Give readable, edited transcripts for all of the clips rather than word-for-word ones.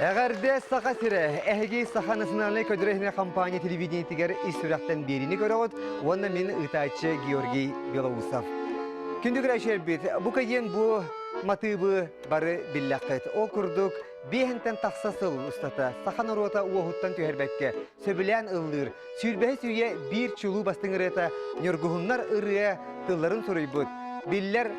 Эҕэрдэ Саха сирэ! Эһиги Саха национальнай көдүрэ компания телевидениетигэр ис сүрэхтэн биэриини көрөҕүт уонна мин ыытааччы Георгий Белоусов. Күндү көрөөччүлэрбит, бу кэйиэн бу матыыбы бары биллэххит. Ол курдук, биэһинтэн тахса сыл устата саха норуота уоһуттан түһэрбэккэ сөбүлээн ыллыыр сүүрбэһис үйэ биир чулуу бастыҥ ырыата Ньургуһуннар ырыа тылларын суруйбут биллэр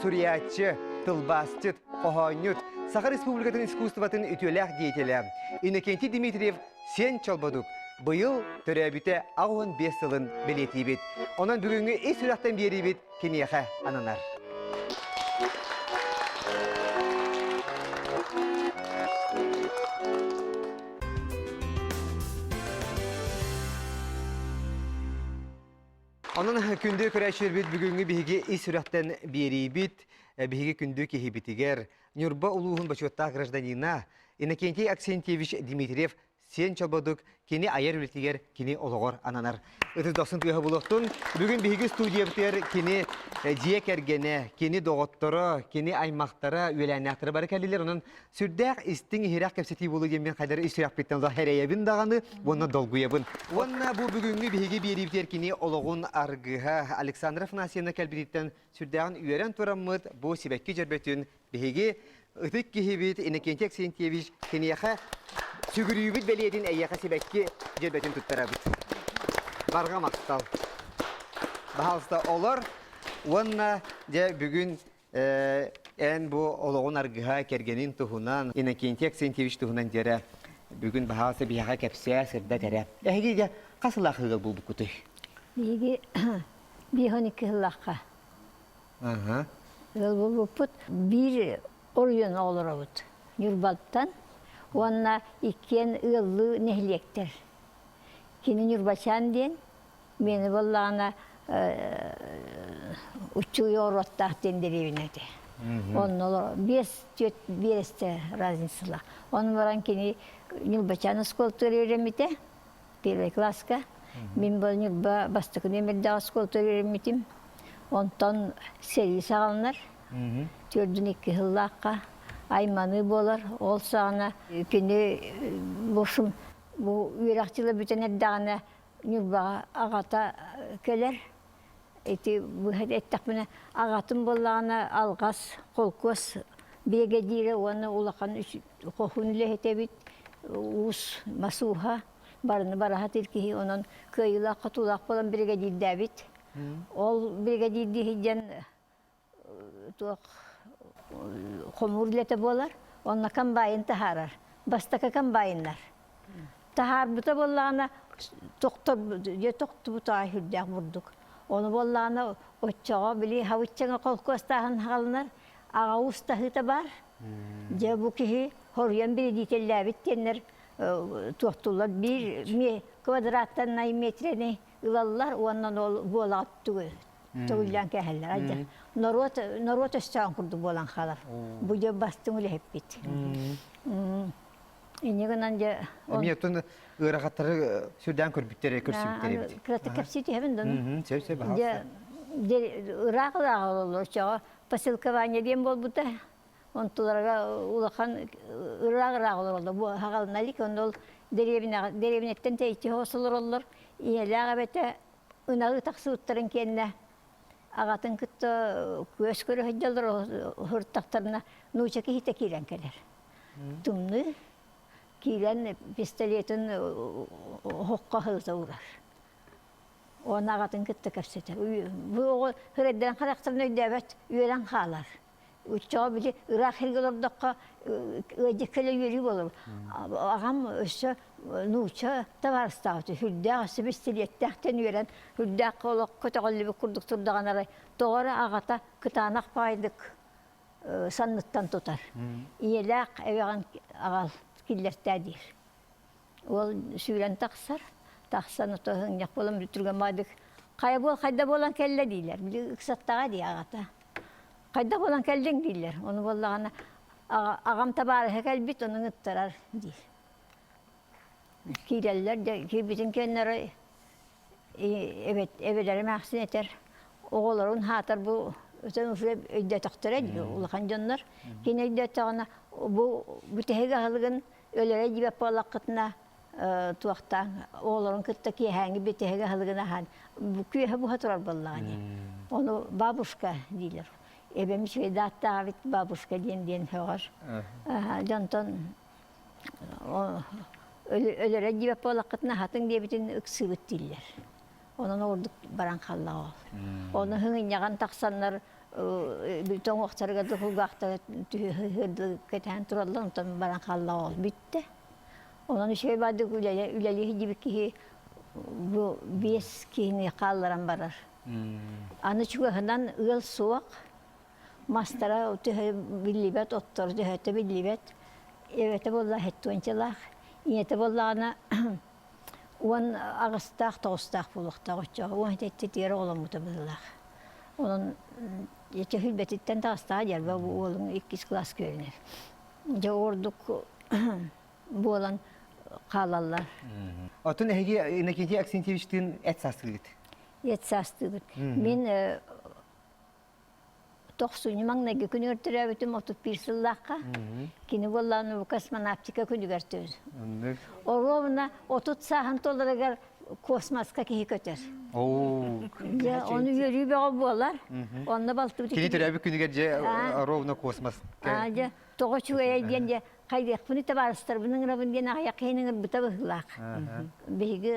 суруйааччы, тылбаасчыт, хоһоонньут, Саха Республикатын искусствотын үтүөлээх деятелэ Иннокентий Дмитриев Сиэн Чолбодук быйыл төрөөбүтэ 85 сылын бэлиэтиибит. Онон бүгүҥҥү ис сүрэхтэн биэриибит киниэхэ ананар. Онон күндү көрөөччүлэрбит бүгүҥҥү биһиги ис сүрэхтэн биэриибит биһиги күндү киһибитигэр Ньурба улууһун бочуоттаах гражданина Иннокентий Аксентьевич Дмитриев Сиэн Чолбодук кини айар үлэтигэр кини олоҕор ананар. Ытыс дохсун тыаһа булуохтун. Бүгүн биһиги студиябытыгар кини дьиэ кэргэнэ, кини доҕотторо, кини аймахтара, үөлээннээхтэрэ бары кэллилэр. Онон сүрдээх истиҥ иһирэх кэпсэтии буолуо диэн мин хайдары ис сүрэхпиттэн эрэйэбин даҕаны уонна долгуйабын. Уонна бу бүгүҥҥү биһиги биэриибитигэр кини олоҕун аргыһа Александра Афанасьевна кэлбититтэн сүрдээҕин үөрэн тураммыт бу сибэкки дьөрбөтүн биһиги ытык киһибит Иннокентий Аксентьевич киниэхэ сүгүрүйүүбүт бэлиэтин эйиэхэ сибэкки дьөрбөтүн туттарабыт. Барҕа махтал. Баһаалыста олор уонна дьэ бүгүн эн бу олоҕун аргыһа кэргэнин туһунан Иннокентий Аксентьевич туһунан дьэрэ бүгүн баһаалыста биһиэхэ кэпсээ сырдат эрэ. Эһиги дьэ хас сыллаах ыал буолбуккутуй? Биһиги 52 сыллаахха ыал буолбуппут. Биир оройуон оҕолоробут Ньурбаттан уонна иккиэн ыаллыы нэһилиэктэр. Кини Ньурбачаан диэн, миэнэ буоллаҕына Уччуй оҕуруоттаах диэн дэриэбинэ этэ. Онно олоро биэс түөрт биэрэстэ разницалаах. Ону баран кини Ньурбачаан оскуолатыгар үөрэммитэ первый класска. Мин бу Ньурба бастакы нүөмэрдээх оскуолатыгар үөрэммитим. Онтон сэрии саҕаланар. Төрдүн икки сыллаахха айманыы буолар. Ол саҕана кини бу бу үөрэх дьыла бүтэн эрдэҕинэ Ньурбаҕа аҕата кэлэр. Ити быһа эттэхпинэ, аҕатын буоллаҕына алҕас холкуос биригэдьиирэ уонна улахан хоһуун үлэһитэ эбит, уус масууһа, барыны бараһа тир киһи, онон кыайыылаах-хотуулаах буолан биригэдьиирдээбит. Ол биригэдьиирдии сылдьан туох хомуур үлэтэ буолар, онно комбайн таһаарар. Бастакы комбайннар. Таһаарбыта буоллаҕына тохтор дьэ тохтубута сүрдээх бурдук. Ону буоллаҕына оччоҕо били хабыччаҥа холкуостааһын хаалынар аҕа уус таһыыта баар. Дьэ бу киһи хоруйан биридиитэллээбит диэннэр туохтуллар биир квадраттан метрени ылаллар уонна ол буолаҕа төгүллээн кээһэллэр. Айда норуот норуот өстөөн курдук буолан хаалар. Бу дьэ бастыҥ үлэһиппит. Инньэ гынан дьэ Эмиэ оттон ыарахаттары сүрдээн көрбүттэр, көрсүбүттэр эбит. Кыратык кэпсии түһэбин да. Сөп сөп Дьэ ыраах ыраах олороллор. Оччоҕо посылкование диэн буолбута. Онтуларга улахан ыраах ыраах олороллор. Бу хаҕалына илик, онно ол дэриэбинэҕэ дэриэбинэттэн тэйиччи соҕус олороллор. Ийэлээх эбэтэ ынаҕы тахсыбыттарын кэннэ аҕатын кытта күөс көрө сылдьаллар, сырыттахтарына нууча киһитэ киирэн кэлэр. Тымныы киирэн пистолетын оһоххо сылыта уурар. Уонна аҕатын кытта кэпсэтэр. Бу оҕо сырэйдэрин харахтарын өйдөөбөт, үөрэн хаалар. Оччоҕо били ыраах сиргэ олордоххо ыалдьыт кэлэ үөрүү буолар. Аҕам өссө нуучча табаарыстаах этэ, сүрдээх өссө бистилиэттээх үөрэн, сүрдээх олох көтөҕүллүбүт курдук турдаҕына арай тоҕо эрэ аҕата кытаанах баайдык санныттан тутар. Ийэлээх эбэҕин аҕал киллэртээ диир. Уол сүүрэн тахсар, тахсан ото ыҥньах буолан түргэн баайдык хайа буол хайда буолан кэллэ дииллэр. Били ыксаттаҕа дии аҕата. Хайдах буолан кэллиҥ дииллэр. Ону буоллаҕына аҕам табаарыһа кэлбит, ону ыҥыттарар диир. Киирэллэр дьэ киирбитин кэннэ эбэлэрим эмээхсин этэр, оҕолорун хаатар бу Өтөн уже өйдөтөхтөрө улахан дьоннор. Кини өйдөтөҕүнэ бу бүтэһик аһылыгын өлөрө диэбэт буоллаххытына туохтаан оҕолорун кытта киэһээҥҥи бүтэһик аһылыгын аһаан күөһэ буһа турар буоллаҕа дии. Ону бабушка дииллэр. Эбэм үчүгэй да ааттаах эбит бабушка диэн диэн сөҕөр. Дьонтон өлөрө диэбэт буоллаххытына аһатыҥ диэбитин ыксыыбыт дииллэр. Онон ордук баран хааллаҕа ол. Ону һыҥынньаҕан тахсаннар тоҥуохтарыгар духулгаахтара кэтэһэн тураллар, онтон баран хааллаҕа ол бүттэ. Онон үчүгэй баардык үлэлии сылдьыбыт киһи бу биэс киһини хаалларан барар. Аны чугаһынан ыал суох, мастара төһө биллибэт, отторо төһөтө биллибэт. Эбэтэ буолла хэттуончалаах, ийэтэ буоллаҕына 18-таах, тоҕустаах буолуохтаах оччоҕо уон сэттэтигэр оҕоломмута быһыылаах. Онон чөһүлбэтиттэн таҕыстаҕа дьарба бу уолуҥ иккис кылааска үөрэнэр. Дьэ ордук буолан хаалаллар. Оттон эһиги Иннокентий Аксентьевичтыын эт саастыыгыт? Эт саастыыбыт. Мин тохсунньу маҥнайгы күнүгэр төрөөбүтүм 31 сыллаахха. Кини буоллаҕына космонавтика күнүгэр төрөөбүт. Оруобуна 30 сааһын толорыгар космоска киһи көтөр. Дьэ, ону үөрүү бөҕө буолар. Онно балтыбыт Кини төрөөбүт күнүгэр дьэ ровно космос. Дьэ, тоҕо үчүгэйэй диэн дьэ хайдыахпыный табаарыстарбын ыҥырабын диэн аҕыйах киһини ыҥырбыта быһыылаах. Биһиги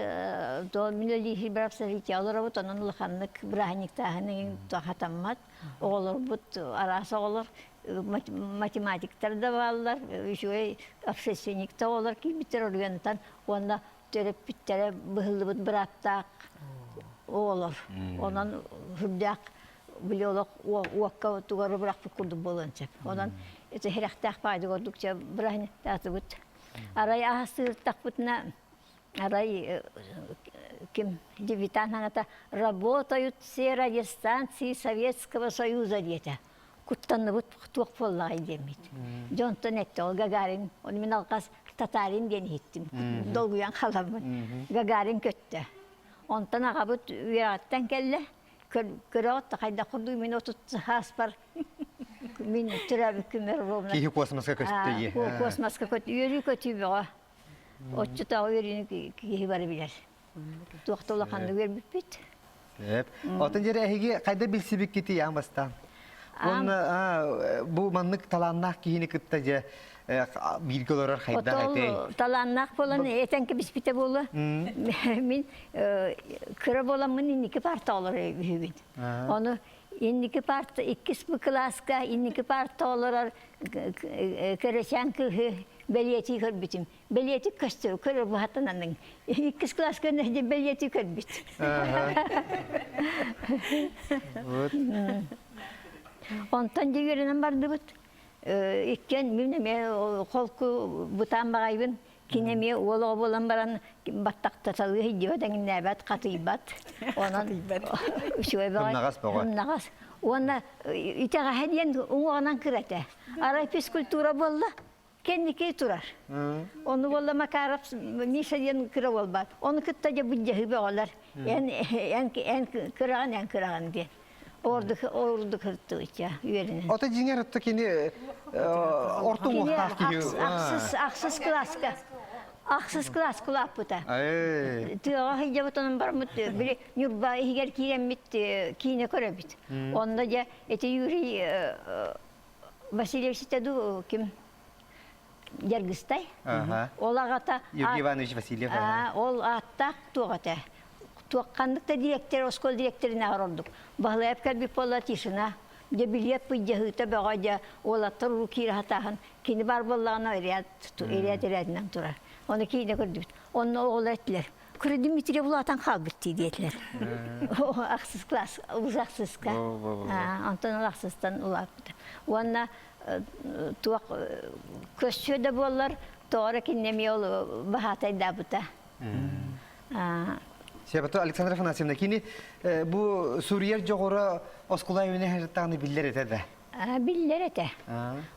то мин үлэлиир бырапсарития олоробут, онон улаханнык бырааһынньыктааһын хатаммат. Оҕолорбут араас оҕолор, математиктар да бааллар, үчүгэй общественник да оҕолор киирбиттэр оройуонтан уонна төрөппүттэрэ быһыллыбыт бырааптаах оҕолор. Онон сүрдээх били олох уокка тугары бырахпыт курдук буолуон сөп. Онон ити иһирэхтээх баайдык ордук чэ бырахньыктаатыбыт. Арай аһастыыртахпытына арай ким дебютант хаҥата работают все радиостанции Советского Союза диэтэ. Куттанныбыт туох буоллаҕай диэммит. Дьонтон эттэ ол Гагарин, оны мин алҕас Татарин диэн иһиттим. Долгуйан халаммын. Гагарин көттө. Онтон аҕабыт үөрэҕиттэн кэллэ. Көрөҕүт да хайдах курдук мин отут сааспар мин төрөөбүт күммэр ровно Киһи космоска көстө Космоска көт үөрүү көтүү бөҕө. Оччотооҕу үөрүүнү киһи бары билэр. Туох да улаханнык үөрбүппүт. Сөп. Отон дьэрэ эһиги хайда билсибиккитий аан бастаан? Уонна бу маннык талааннаах киһини кытта дьэ бииргэ олорор хайдах этэй? Талааннаах буолан этэн кэбиспитэ буолуо. Мин кыра буоламмын инники парта олорор үһүбүн. Ону инники парта иккис кылааска инники парта олорор кырачаан кыыһы бэлиэтии көрбүтүм. Бэлиэтик көстөр, көрөр быһатынаның. Иккис кылааска бэлиэтии көрбүт. Онтон дьэ үөрэнэн бардыбыт. Иккиэн мин эмиэ холку бытаан баҕайбын. Кини эмиэ уол оҕо буолан баран баттахтаталыы сылдьыбат, эҥиннээбэт, хатыйбат. Онон үчүгэй баҕай. Сымнаҕас бөҕө. Сымнаҕас. Уонна итэҕэһэ диэн уҥуоҕунан кыра этэ. Арай физкультура буолла, кэнники турар. Ону буолла Макаров Миша диэн кыра буолбат. Ону кытта дьэ былдьаһыы бөҕөлөр. Эн эн эн кыраҕын эн кыраҕын диэн. Ордук ордук ыртыбыча үөрэнэн. Ото дьиҥэр отто кини орто уҥуохтаах киһи. Ахсыс ахсыс кылааска ахсыс кылаас кулааппыта. Тыаҕа сылдьабыт онон бармыт били Ньурба иһигэр киирэммит киинэ көрөбүт. Онно дьэ ити Юрий Васильевич дуу ким Дьаргыстай. Ол аҕата Юрий Иванович Васильев. Ол ааттаах туох этэ? Туохханнык да дириэктэр, оскуола дириэктэринээҕэр ордук. Баһылайап кэлбит буолла тишина. Дьэ билиэт быдьаһыыта бөҕө дьэ уолаттар уруу киирэ сатааһын кини бар буоллаҕына ирээт ирээт ирээтинэн турар. Ону киинэ көрдүбүт. Онно оҕолор этилэр. Кыра Дмитрий улаатан хаалбыт дии диэтилэр. Ахсыс класс, уже ахсыска. Онтон ол ахсыстан улааппыта. Уонна туох көссүө да буоллар, тоҕо эрэ кинини эмиэ ол баһаатайдаабыта. Себато Александра Афанасьевна, кини бу суруйар дьоҕура оскуола үөнэ биллэр этэ да? Биллэр этэ.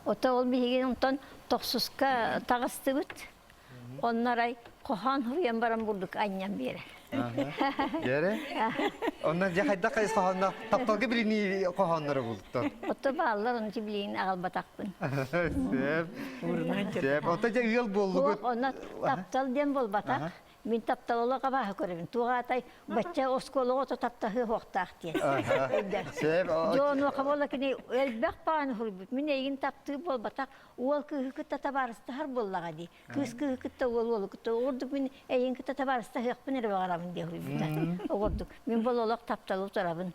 Ото ол биһиги онтон тохсуска таҕыстыбыт. Онно арай хоһоон суруйан баран бурдук анньан биэрэр. Дьэрэ. Онно дьэ хайдах хоһоонно тапталга билинии хоһоонноро бултар. Отто бааллар, оны билигин аҕалбатахпын. Сөп. Сөп. Ото дьэ ыал буоллугут. Онно таптал диэн буолбатах. Мин таптал олох абааһы көрөбүн. Туох аатай бачча оскуолаҕа ото таптаһыы суохтаах диэн. Сөп. Дьонуоха буола кини элбэх баҕаны суруйбут. Мин эйигин таптыыр буолбатах. Уол кыыһы кытта табаарыстаһар буоллаҕа дии. Кыыс кыыһы кытта уол уолу кытта. Ордук мин эйигин кытта табаарыстаһыахпын эрэ баҕарабын диэн суруйбута. Оҕордук. Мин бол олох тапталы утарабын.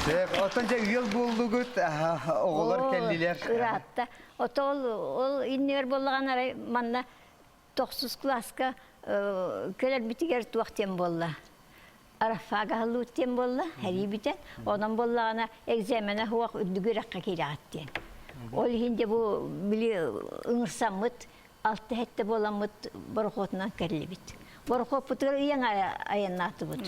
Сөп. Оттон дьэ ыал буоллугут, оҕолор кэллилэр. Ыраатта. Ото ол ол иннигэр буоллаҕына арай манна тохсус кылааска кэлэрбитигэр туох диэн буолла? Арафага аһыллыбыт диэн буолла, сэрии бүтэн. Онон буоллаҕына экзамена суох үрдүк үөрэххэ киирэҕит диэн. Ол иһин дьэ бу били ыҥырсаммыт алта сэттэ буоламмыт борохуотунан кэллибит. Борохуоппутугар ыйан айаннаатыбыт.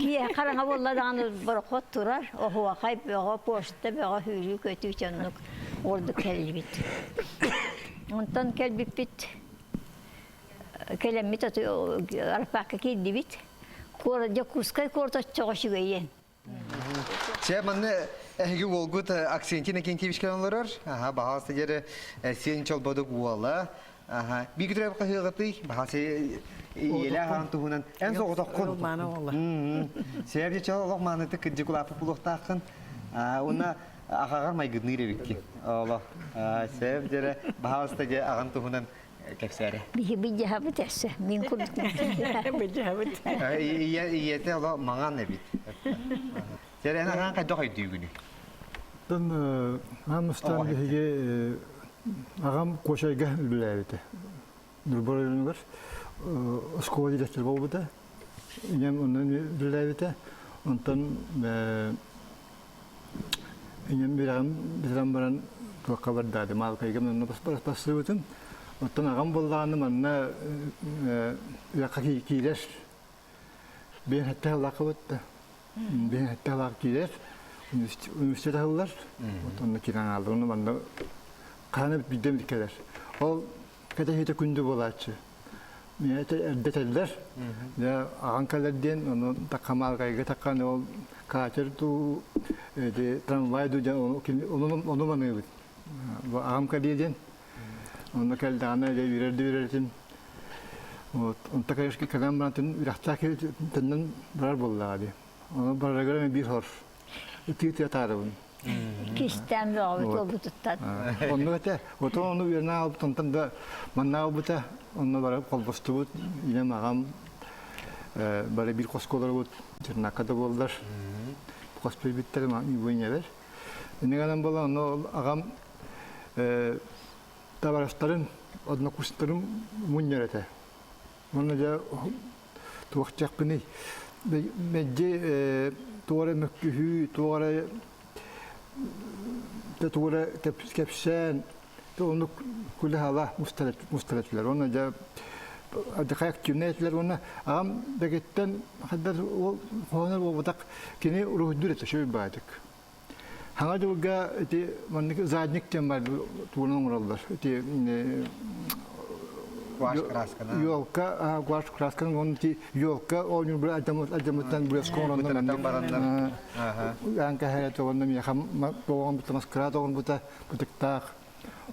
Киэһэ хараҥа буолла даҕаны борохуот турар, оһуохай бөҕө, почта бөҕө, сүүрүү-көтүү дьоннук ордук кэллибит. Онтон кэлбиппит, кэлэммит Арпаакка киирдибит. Дьокуускай куорат оччоҕо үчүгэйиэн. Чэ, манна эһиги уолгут Аксентий Иннокентьевич кэлэн олорор. Аха, баһаалыста диэри сиэн чолбодук уола. Аха, биир күтүрэ хаһыаҕытый, баһаалыста иэлээх аан туһунан эн соҕотоххун. Мааны уола. Сээбдьэ чол олох маанытык кырдьык улааппыт булуохтааххын. Уонна аҕаҕар майгынныыр эбиккин. Олох. Сээп дьэрэ, баһаалыста дьэ аҕан туһунан кэпсээрэ. Биһи бидьаһабыт өссө, мин курдук. Бидьаһабыт. Ийэтэ оло маҥан эбит. Сэрэн аҕаан хайдах өйдүүгүнүй? Тон аан бастаан биһиги аҕам Куочайга үлэлээбитэ. Ньурба оройуонугар оскуола директор буолбута. Ийэм онно үлэлээбитэ. Онтон Ийэм үөрэҕин бүтэрэн баран туохха бардаады, Маалыкайга манна бастыбытым. Оттон аҕам буоллаҕына манна үөрэххэ киирэр. Биэн хэтте халлаахха да. Биэн хэтте халаах киирэр. Университет аһыллар. Онно киирэн ааллар. Онно манна хаһан биирдэ кэлэр. Ол кэтэһиитэ күндү буолааччы. Эрдэ этэллэр. Дьэ, аҕаҥ кэлэр диэн, ону Таккамааргайга таккан ол катер дуу, ити трамвай дуу диэн ону ону маныыбыт. Бу аҕам кэлиэ диэн. Онно кэлдэҕинэ дьэ үөрэр да үөрэр этим. Вот, онто конечно кэлэн баран үрэхтээх киһи төннөн барар буоллаҕа дии. Ону барарыгар эмиэ биир хор. Ытыы-ытыы атаарабын. Кистээн бөҕөбүт уолбутуттан. Оннук этэ. Отон ону үөрэнэ аалбыт, онтон да манна аалбыта, онно бары холбостубут. Ийэм, аҕам бары биир хоско олоробут. Чернакка да буоллар. Хос билбиттэр, ийэбэр. Инньэ гынан буолан, онно аҕам табаарыстарын, однокурстарын мунньар этэ. Уонна дьэ туох диэхпиний, мэлдьи туох эрэ мөккүһүү, туох эрэ туох эрэ кэпсээн, оннук күлэ-сала мустар этилэр. Уонна дьэ алдьархай активнай этилэр уонна аҕам дэгиттэн хайдах уол хоһоонор буолбатах кини уруһуйдуур этэ үчүгэй баайдык. Хаҥа дьылга ити маннык задник диэн баар тугунан оҥороллор. Ити Гуашь красканан. Елка, гуашь красканан, он ити елка оонньуур алдьамыттан блеск оҥороннор маннык бараннар. Аан кэһэрэ тоҕонно миэхэ тоҕон бута маскарад оҕон бута бытыктаах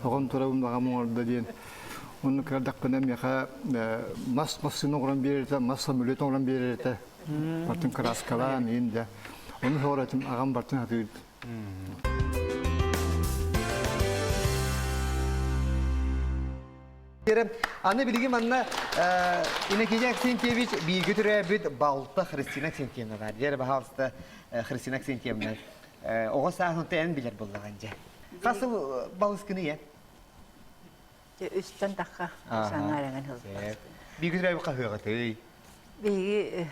оҕон турабын баҕам оҥордо диэн. Онну кырдахпына миэхэ мас массыына оҥорон биэрэр этэ, мас самолет оҥорон биэрэр этэ. Бартын краскалаан иин да. Ону соҕуратым аҕам бартын хатыыр. Аны билигин манна Иннокентий Аксентьевич бииргэ төрөөбүт балта Христина Аксентьевна бар. Дьэ, баһаалыста Христина Аксентьевна оҕо сааһын эн билэр буоллаҕын дьэ. Хас сыл балыскыны ийэ? Үстэн тахха саҥа эрэнэн сылдьар. Бииргэ төрөөбүт хаһыаҕытый? Биһиги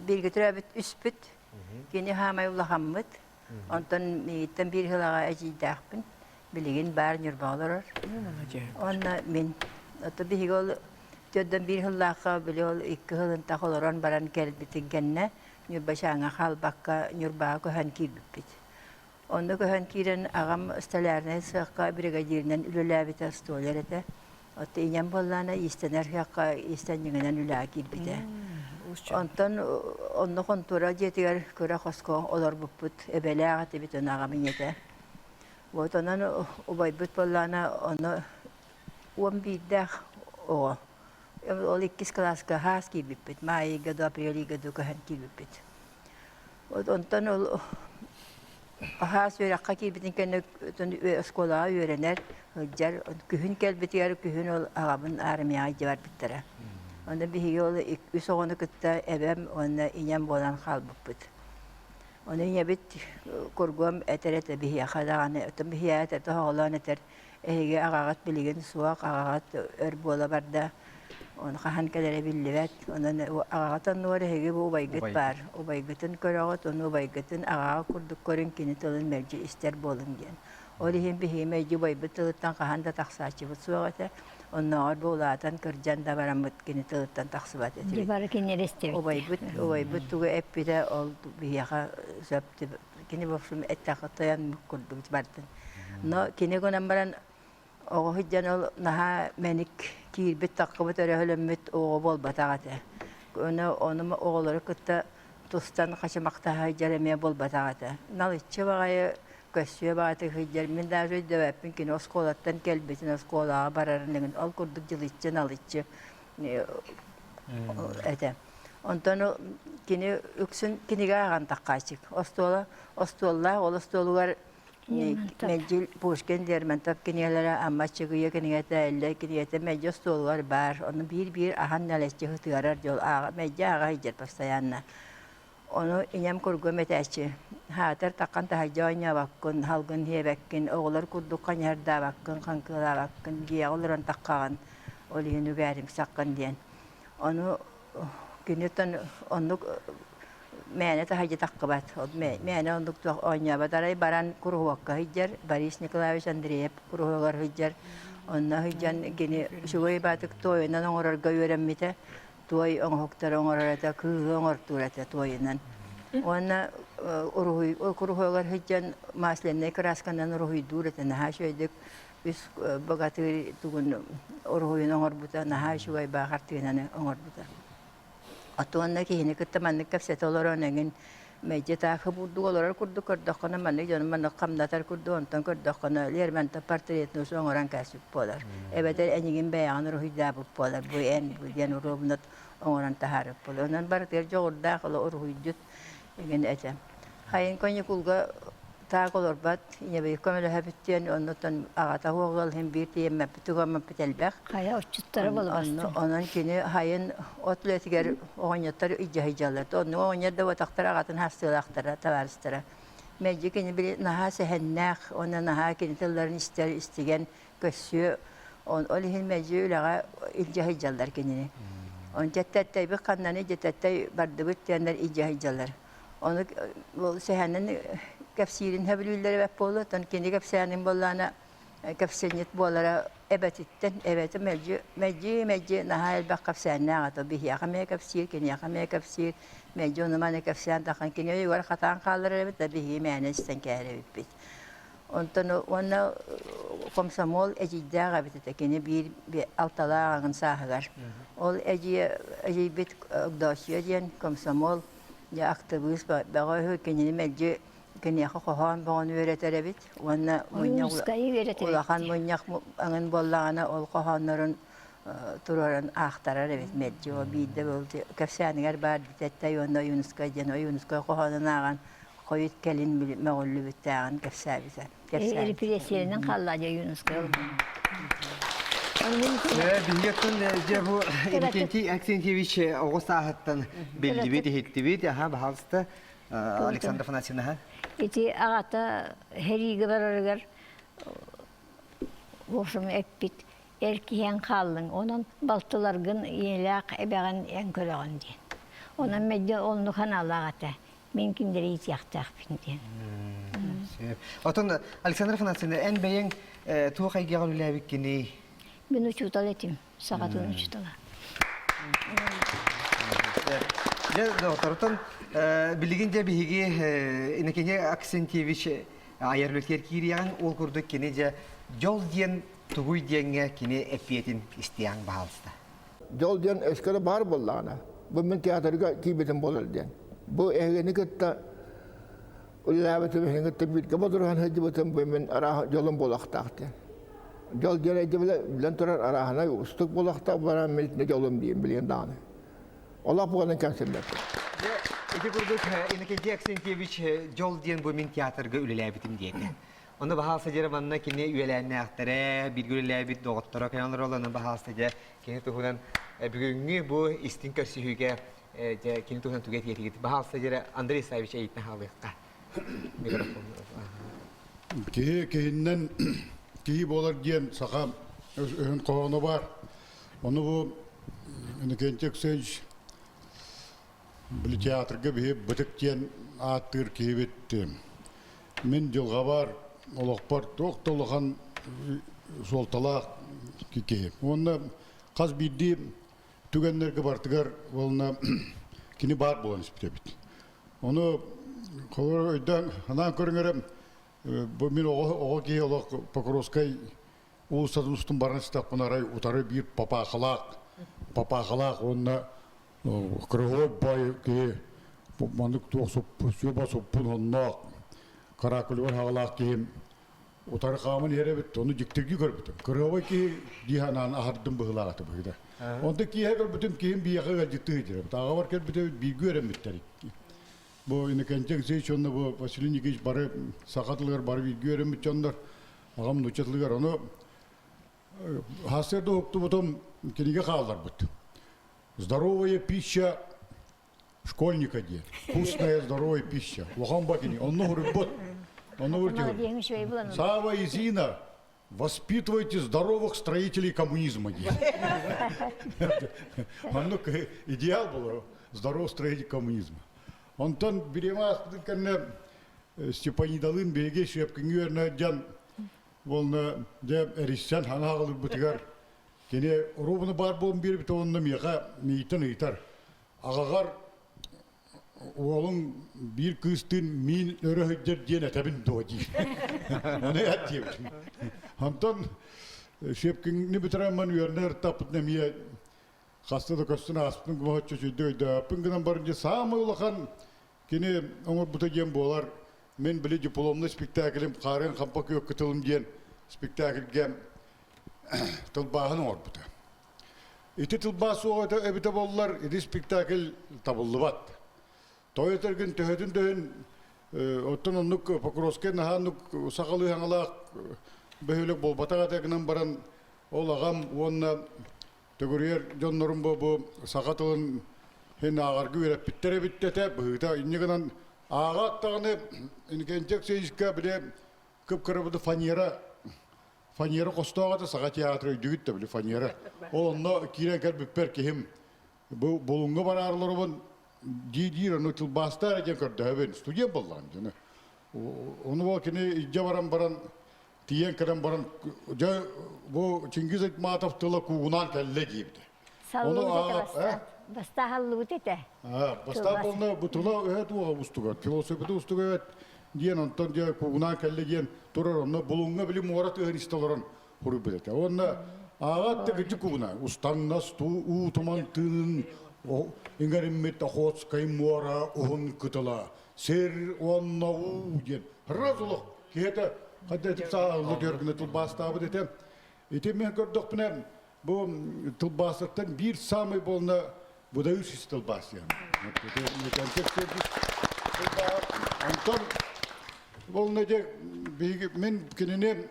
бииргэ төрөөбүт үспүт. Кини хаамай улахаммыт. Онтон миигиттэн биир сылаҕа эдьиийдээхпин. Билигин баар Ньурбаҕа олорор. Уонна мин. Ото биһиги ол төрдөн биир сыллаахха били ол икки сылын тах олорон баран кэлбитин кэннэ Ньурбачааҥҥа хаалбакка Ньурбаҕа көһөн киирбиппит. Онно көһөн киирэн аҕам столярнай сыахха бригадиринэн үлэлээбитэ, столяр этэ. Оттон ийэм буоллаҕына иистэнэр сыахха иистэнньэҥинэн үлэҕэ киирбитэ. Онтон онно хонтуора дьиэтигэр кыра хоско олорбуппут, эбэлээх этибит, ону аҕам ийэтэ. Вот онон убайбыт буоллаҕына ону 11-дээх оҕо. Ол иккис кылааска хаас киирбиппит, маайыйга дуу, апрелийга дуу көһөн киирбиппит. Вот онтон ол хаас үөрэххэ киирбитин кэннэ оскуолаҕа үөрэнэр, сылдьар. Күһүн кэлбитигэр күһүн ол аҕабын армияҕа илдьэ барбыттара. Онно биһиги ол үс оҕону кытта эбэм уонна ийэм буолан хаалбыппыт. Ону ийэбит кургуом этэр этэ биһиэхэ даҕаны, оттон биһиэхэ этэр тоһоҕолоон этэр Эһиги аҕаҕыт билигин суох, аҕаҕыт өр буола барда, ону хаһан кэлэрэ биллибэт. Онон аҕаҕыт оннугар эһиги бу убайгыт баар. Убайгытын көрөҕүт, ону убайгытын аҕаҕа курдук көрүҥ, кини тылын мэлдьи истэр буолуҥ диэн. Ол иһин биһиги мэлдьи убайбыт тылыттан хаһан да тахсааччыбыт суох этэ. Оннооҕор бу улаатан, кырдьан да бараммыт кини тылыттан тахсыбат этибит. Бары кинилэри истэбит. Убайбыт, убайбыт тугу эппитэ ол биһиэхэ сөп кини в общем эттэххэ тойон курдук бардын. Но кини гынан баран оҕо сылдьан ол наһаа мэник киирбит таххыбыт өрөһөлөммүт оҕо буолбатах этэ. Ону ону оҕолору кытта тустан хачымахтаһа сылдьар эмиэ буолбатах этэ. Налыччы баҕайы көссүө баҕайытык сылдьар. Мин даже өйдөөбөппүн кини оскуолаттан кэлбитин, оскуолаҕа барарын игин ол курдук дьылыччы налыччы этэ. Онтон кини үксүн кинигэ ааҕан таххааччык. Остуола остуоллаах, ол остуолугар мэлдьи Пушкин, Лермонтов кинигэлэрэ, Амма Аччыгыйа кинигэтэ, Эллэй кинигэтэ мэлдьи остуолугар баар. Ону биир-биир аһан нэлэччи ытыарар дьол ааҕа мэлдьи ааҕа сылдьар постоянно. Ону ийэм кургум этээччи: «Хаатар таххан таһырдьа оонньообоккун, салгын сиэбэккин, оҕолор курдук ханьыһардаабаккын, хаҥкылаабаккын, дьиэҕэ олорон таххаҕын, ол иһин үгээримсэххин» диэн. Ону киниттэн оннук мээнэ таһырдьа таххыбат, мээнэ оннук туох оонньообот. Арай баран куруһуокка сылдьар, Борис Николаевич Андреев куруһуогар сылдьар. Онно сылдьан кини үчүгэй баатык туойунан оҥорорго үөрэммитэ. Туой оҥоһуктары оҥорор этэ, кыыһы оҥортуур этэ туойунан. Уонна уруһуй куруһуогар сылдьан масляный красканан уруһуйдуур этэ наһаа үчүгэйдик үс богатырь тугун уруһуйун оҥорбута наһаа үчүгэй баа хартыынаны оҥорбута. Отуонна киһини кытта маннык кэпсэтэ олорон эҥин мэлдьи таах бурдук олорор курдук көрдөххүнэ маннык дьону маннык хамнатар курдук онтон көрдөххүнэ Лермонтов портретын оҥорон кээспит буолар. Эбэтэр эйигин бэйэҕин уруһуйдаабыт буолар бу эн бу диэн уруобунат оҥорон таһаарбыт буолар. Онон барытыгар дьоҕурдаах оло уруһуйдьут игин этэ. Хайын каникулга таак олорбот, ийэбит көмөлөһөбүт диэн оннуттан аҕата суох ыал иһин биир тиийэммэппит тугаммаппыт элбэх. Хайа отчуттара Онно онон кини хайын от үлэтигэр оҕонньоттор илдьэ сылдьаллар. Оннук оҕонньор да буотахтар аҕатын хастыылаахтара, табаарыстара. Мэлдьи кини били наһаа сэһэннээх уонна наһаа кини тылларын истэр истигэн көссүө ол иһин мэлдьи үлэҕэ илдьэ сылдьаллар кинини. Он дьэттэттайбыт ханнаны дьэтэттэй бардыбыт диэннэр илдьэ сылдьаллар. Ону ол сэһэнин кэпсиирин сөбүлүүллэр эбэт буолуо, оттон кини кэпсээнин буоллаҕына кэпсэнньит буолара эбэтиттэн эбэтэ мэлдьи мэлдьи мэлдьи наһаа элбэх кэпсээннээх этэ биһиэхэ эмиэ кэпсиир киниэхэ эмиэ кэпсиир мэлдьи ону маны кэпсээн тахан кини өйүгэр хатаан хаалларар эбит да биһиги мээнэ истэн кээһэр эбиппит онтон уонна комсомол эдьиийдээх эбит этэ кини биир алталаах аҕын сааһыгар ол эдьиийэ эдьиийбит Огдооччуйа диэн комсомол дьэ актыбыыс бөҕө үһү кинини мэлдьи киниэхэ хоһоон бөҕөнү үөрэтэр эбит уонна мунньах улахан мунньах аҥын буоллаҕына ол хоһооннорун туруоран аахтарар эбит мэлдьи ол биирдэ ол кэпсээнигэр баар Бүтэттэй уонна Ойуунускай диэн Ойуунускай хоһоонун ааҕан хойут кэлин мөҕүллүбүттээҕин кэпсээбитэ. Репрессиянан хаалла дьэ Ойуунускай Биһиги оттон дьэ бу Иннокентий Аксентьевич оҕо сааһыттан биллибит, иһиттибит. Аха, баһаалыста Александра Афанасьевна. Ити аҕата сэриигэ барарыгар в общем эппит эр киһиэн хааллыҥ, онон балтыларгын ийэлээх эбэҕин эн көрөҕүн диэн. Онон мэлдьи оннук санаалаах этэ. Мин кинилэри иитиэхтээхпин диэн. Отон Александра Афанасьевна, эн бэйэҥ туох эйгэҕэ үлэлээбиккиний? Мин учуутал этим, саха тылын учуутала. Дьэ, доҕотторутан билигин дьэ биһиги Иннокентий Аксентьевич. айар үлэтигэр киириэҕиҥ. Ол курдук кини дьэ дьол диэн тугуй диэҥҥэ кини эппиэтин истиэҕиҥ баһаалыста. Дьол диэн өскөрө баар буоллаҕына, бу мин театрга киирбитим буолар диэн. Бу эһигини кытта үлэлээбитим, эһигини кытта бииргэ бодоруһан сылдьыбытым, бу мин арааһа дьолум буолуохтаах диэн. Дьол диэн өйдөбүлэ билэн турар арааһынай уустук буолуохтаах баран мин итиннэ дьолум диэн билигин даҕаны. Олох буолан кэмсиммэппин. Дьэ, ити курдук Иннокентий Аксентьевич дьол диэн бу мин театрга үлэлээбитим диэтэ. Ону баһаалса дьэ манна кини үөлээннээхтэрэ, бииргэ үлэлээбит доҕотторо кэлэн олороллор, ону баһаалса дьэ кини туһунан бүгүҥҥү бу истиҥ көрсүһүүгэ дьэ кини туһунан тугу этиэтигит? Баһаалса дьэ Андрей Исаевич эйитин хаалыахха. Микрофон. Киһи киһиннэн киһи буолар диэн саха өһүн хоһооно баар. Ону бу Иннокентий Алексеевич били театрга биһи бытык диэн ааттыыр киһибит. Мин дьылҕабар, олохпор туох да улахан суолталаах киһи. Уонна хас биирдии түгэннэргэ барытыгар уонна кини баар буолан испит эбит. Ону холобур өйдөөн анаан көрүҥ эрэ бу мин оҕо оҕо киһи олох Покровскай уулуссатын устун баран истэхпинэ арай утары биир папаахалаах папаахалаах уонна кырыһыай бай киһи маннык туох сүөба суппун онноох каракулевай хаҕалаах киһим утары хааман иһэр эбит ону дьиктиргии көрбүтүм кырыһыай киһи дии санаан аһардым быһыылаах этэ быһыыта онтон киэһэ көрбүтүм киһим биһиэхэ ыалдьыттыы сылдьар эбит аҕабар кэлбит эбит бииргэ үөрэммиттэр бу Иннокентий Алексеевич уонна бу Василий Никитич бары саха тылыгар бары бииргэ үөрэммит дьоннор аҕам нуучча тылыгар ону сарсыарда уһуктубутум кинигэ хаалларбыт здоровая пища школьника диэн вкусная здоровая пища улахан ба кини онно суруйбут онно Сава и Зина воспитывайте здоровых строителей коммунизма диэн оннук идеал был здоровый строитель коммунизма онтон бириэмэ ааспытын кэннэ Степанидалыын биһиги Шепкиҥҥэ үөрэнэ дьон уонна дьэ эриссэн хаҥа аҕалырбытыгар кини оруобуна баар буолан биэрбит уонна миэхэ миигиттэн ыйытар аҕаҕар уолуҥ биир кыыстыын миин өрө сылдьар диэн этэбин дуо диир ону эт диэбитим онтон Шепкиҥни бүтэрэммин үөрэнэ ыртаппытын эмиэ хаста да көстөн ааспытын кумаһыччы үчүйдүк өйдөөппүн гынан баран дьэ саамай улахан Кини оҥорбута диэн буолар, мин били дипломнай спектаклым Хаарыан хампа күөх кытылым диэн спектакльгэ тылбааһын оҥорбута. Ити тылбаас суоҕа эбитэ буоллар, ити спектакль табыллыбат. Тоҕо этэргин төһөтүн төһүн оттон оннук Покровскай наһаа оннук сахалыы хаҥалаах бөһүөлэк буолбатах этэ гынан баран ол аҕам уонна Төгүрүйэр дьоннорум бу бу саха тылын иһин ааҕарга үөрэппиттэр эбит этэ быһыыта инньэ гынан ааҕаат даҕаны Иннокентий Алексеевичка били кып-кырабыты фанера фанера хостоох этэ саха театра өйдүүгүт да били фанера ол онно киирэн кэлбиппэр киһим бу Булуҥҥа бараарларыбын дии-диир ону тылбаастаар диэн көрдөһөбүн студент буоллаҕым дьону ону ол кини илдьэ баран баран Тиийэн кэлэн баран, дьэ, бу Чингиз Айтматов тыла куугунаан кэллэ диэбитэ. Саллыбыт этэ бастаан. Бастаан саллыбыт этэ. Бастаан буолна бу тыла өһө туоҕа устуга, философията устуга эбэт диэн онтон дьэ куугунаан кэллэ диэн турар онно Булуҥҥа били муора тыаһын истэ олорон суруйбут этэ. Уонна ааҕаат да кырдьык куугунаан устаҥнас уу туман тыынын иҥэриммит Охотскай муора уһун кытыла сир уонна уу диэн раз олох Киһитэ хайда ити сааһылла түөргүнэ тылбаастаабыт этэ. Ити мен көрдөхпүнэ бу тылбаастартан биир самый буолна выдающийся тылбаас диэн. Онтон буолна дьэ биһиги мин кинини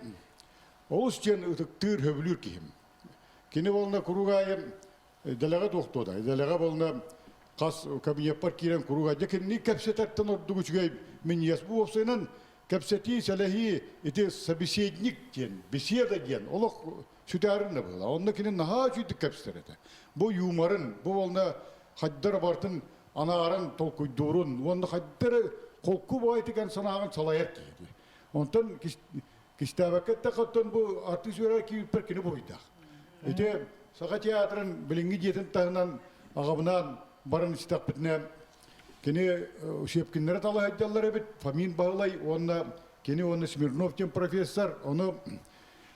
олус диэн ытыктыыр, сөбүлүүр киһим. Кини буолна куруук аайы Дэлэҕэ туохтуода. Дэлэҕэ буолна хас кабинеппар киирэн куруук дьэ кинини кэпсэтэртэн ордук үчүгэй минньигэс бу уопсайынан кэпсэтии, сэлэһии ити собеседник диэн, беседа диэн олох сүтээрин да быһыылаах. Онно кини наһаа үчүгдүк кэпсэтэр этэ. Бу юморын, бу буолна хайдара барытын анааран толкуйдуурун уонна хайдары холку баайтыган санааҕын салайар киһи. Онтон кистээбэккэ эттэххэ, оттон бу артыыс үөрэр киирбиппэр кини буруйдаах. Ити Саха театрын билиҥҥи дьиэтин таһынан аҕабынаан баран истэхпитинэ, кини Щепкиннэри талаһайдаллар эбит, Фомин Баһылай уонна Кини уонна Смирнов диэн профессор, ону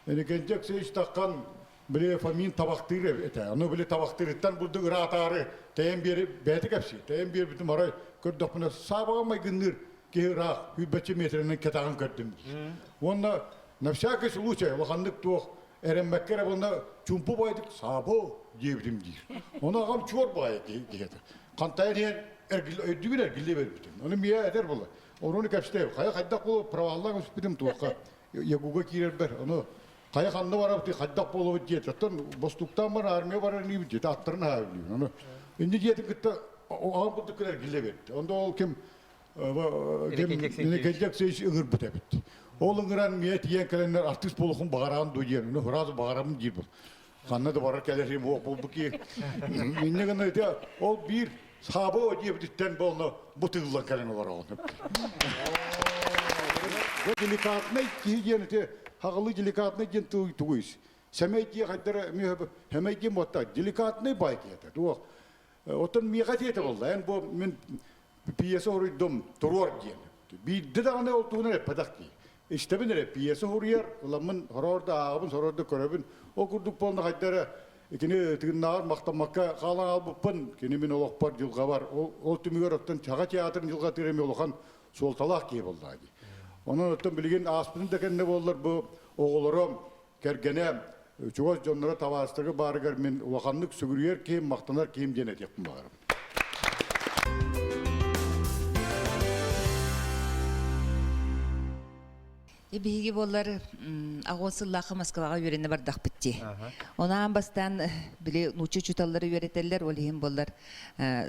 Иннокентий Алексеевич таххан били Фомин табахтыыр этэ. Ону били табахтыырыттан бурдук ыраатаары тэйэн биэри бэйэтэ кэпсиир. Тэйэн биэрбитим арай көрдөхпүнэ саабаҕа майгынныыр киһи ыраах сүүрбэччэ миэтэрэнэн кэтэҕин көрдүм диир. Уонна на всякий случай улаханнык туох эрэммэккэ эрэ буолна чумпу баайдык саабо диэбитим диир. Ону аҕам чуор баайа киһи этэ. Хантайан иһэн өйдүүбүн эргиллэ бербитим. Ону миэ этэр буолла. Ону кэпсэтэ хайа хайдах буолу проваллаах өспүтүм туохха ягуга киирэрбэр ону хайа ханна барабыт хайдах буолабыт диэт оттон бостуктаан бар армия барар инибит диэт аттарын аһаа ону инди диэтин кытта аҕам курдук эргиллэ берди. Онда ол ким Иннокентий Алексеевич ыҥырбыт эбит. Ол ыҥыран миэ тиийэн кэлэннэр артыыс буолуохун баҕараҕын дуу диэн, ну сразу баҕарабын диир был. Ханна да барар кэлэрим уох буолбут киһи. Инньэ гына ити ол биир саабы диэбититтэн буолна бу тыыллан кэлэн олороҕун. Деликатнай киһи диэн ити хаҕылыы деликатнай диэн тыл тугуй? Сэмэй диэ хайдара сэмэй диэн буотта деликатнай бай диэтэ. Туох Оттон миэхэ диэтэ буолла, эн бу мин пьеса уруйдум туруор диэн. Биирдэ даҕаны ол туһунан эппэтэх дии. Истэбин эрэ пьеса суруйар, ыламмын сороҕор да ааҕабын, сороҕор да көрөбүн. Ол курдук буолна хайда эрэ кини тыыннааҕар махтаммакка хаалан хаалбыппын, кини мин олохпор дьылҕабар. Ол, ол түмүгэр оттон Саха театрын дьылҕатыгар эмиэ улахан суолталаах киһи буоллаҕа дии. Онон оттон билигин ааспытын да кэннэ буоллар бу оҕолоро кэргэнэ чугас дьонноро табаарыстарга баарыгар мин улаханнык сүгүрүйэр киһим, махтанар киһим диэн этиэхпин баҕарабын. Биһиги буоллар аҕыс сыллаахха Москваҕа үөрэнэ бардахпыт дии. Ону бастаан били нуучча учууталлары үөрэтэллэр, ол иһин буоллар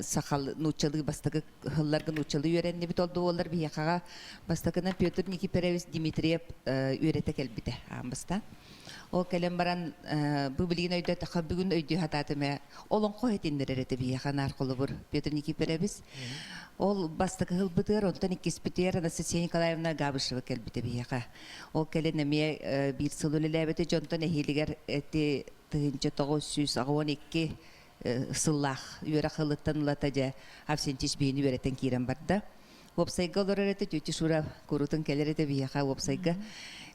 сахал нууччалыы бастакы сылларга нууччалыы үөрэннибит ол да буоллар биһиэхэҕэ бастакынан Петр Никифорович Дмитриев үөрэтэ кэлбитэ аан бастаан. Ол кэлэн баран бу билигин өйдөөтөххө бүгүн өйдүү сатаатым ээ олоҥхо иһитиннэрэр этэ биһиэхэ наар холобур Петр Никифорович. Ол бастакы сылбытыгар, онтон иккиспитигэр Анастасия Николаевна Габышева кэлбитэ биһиэхэ. Ол кэлин эмиэ биир сыл үлэлээбитэ дьонтон эһиилигэр эти 1982 сыллаах үөрэх ылыттан ылата дьэ Авсентич биһини үөрэтэн киирэн барда. Уопсайга олорор этэ, тетя Шура курутун кэлэр этэ биһиэхэ уопсайга.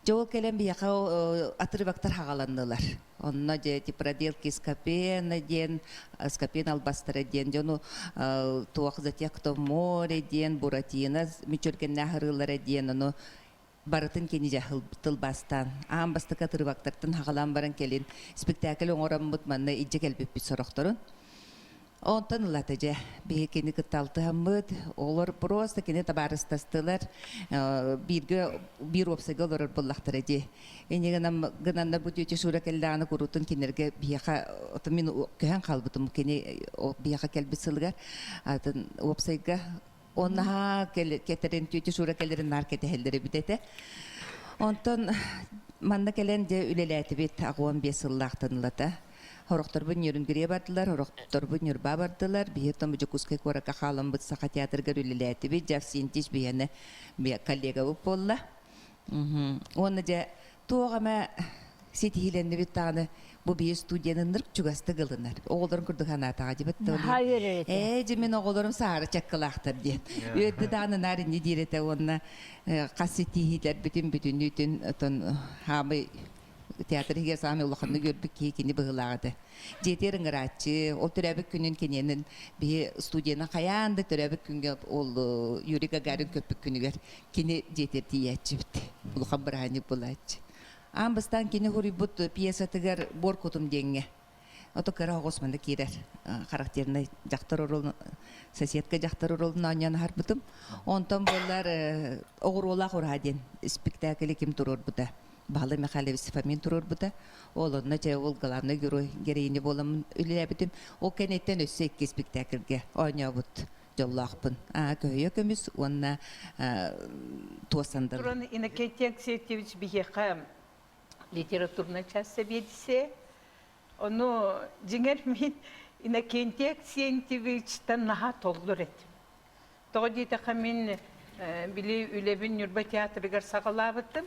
Дьэ ол кэлэн биһиэхэ отрывоктар хаҕаланнылар. Онно дьэ проделки Скопена диэн, Скопен албастара диэн, дьону туох за тех, кто в море диэн, Буратино мүчүргэннээх ырыалара диэн, ону барытын кини дьаһыл тылбаастаан аан бастакы отрывоктартан хаҕалаан баран кэлин спектакль оҥороммут манна илдьэ кэлбиппит сорохторун. Онтон ылата дьэ биһи кини кытта алтыһаммыт, олор просто кини табаарыстастылар, бииргэ биир уопсайга олорор буоллахтара дии. Инньэ гынан гынаннар бу тетя Шура кэллэҕинэ куруутун кинилэргэ биһиэхэ мин көһөн хаалбытым кини биһиэхэ кэлбит сылыгар атын уопсайга Оннаһаа кэтэрин, тетя Шура кэлэрин наар кэтэһэллэр эбит этэ. Онтон манна кэлэн дьэ үлэлээтибит 85 сыллаахтан ылата. Хорохторбун Ньүрүнгүрүө бардылар, хорохторбун Ньурба бардылар. Биһи оттон Дьокуускай куоракка хааламмыт Саха театрыгар үлэлээтибит. Дьэ Авсентич биһиэнэ коллегабыт буолла. Уонна дьэ туох эмэ ситиһиилэннибит даҕаны бу биир студияны ынырык чугастык ылынар. Оҕолорун курдук санаатаҕа дьибит Наһаа үөрэр этэ. Ээ, дьэ мин оҕолорум саары чаккылаахтар диэн. Үөрдэ даҕаны наар инни диир этэ уонна хас ситиһиилэрбитин бүтүннүүтүн отон хаамый театр иһигэр саамай улаханнык үөрбүт киһи кини быһыылаах этэ. Дьиэтигэр ыҥырааччы, ол төрөөбүт күнүн киниэнин биһи студияны хайаан да төрөөбүт күҥҥэ ол Юрий Гагарин көппүт күнүгэр кини дьиэтигэр тиийээччибит. Улахан бырааһынньык буолааччы. Аан бастаан кини суруйбут пьесатыгар «Буор кутум» диэҥҥэ ото кыра оҕус манна киирэр характернай дьахтар оруолун соседка дьахтар оруолун оонньоон аһарбытым. Онтон буоллар «Оҕуруолаах ураһа» диэн спектаклы ким туруорбута Баһылай Михайлович Фомин туруорбута. Ол онно дьэ ол главный герой героиня буоламмын үлэлээбитим. Ол кэнниттэн өссө икки спектакльгэ оонньообут дьоллоохпун. Көһүйэ көмүс уонна туос сандал. Туран Иннокентий Алексеевич биһиэхэ литературнай час сэбиэдиссэйэ. Ону дьиҥэр мин Иннокентий Аксентьевичтан наһаа толлор этим. Тоҕо диэтэххэ мин били үлэбин Ньурба театрыгар саҕалаабытым.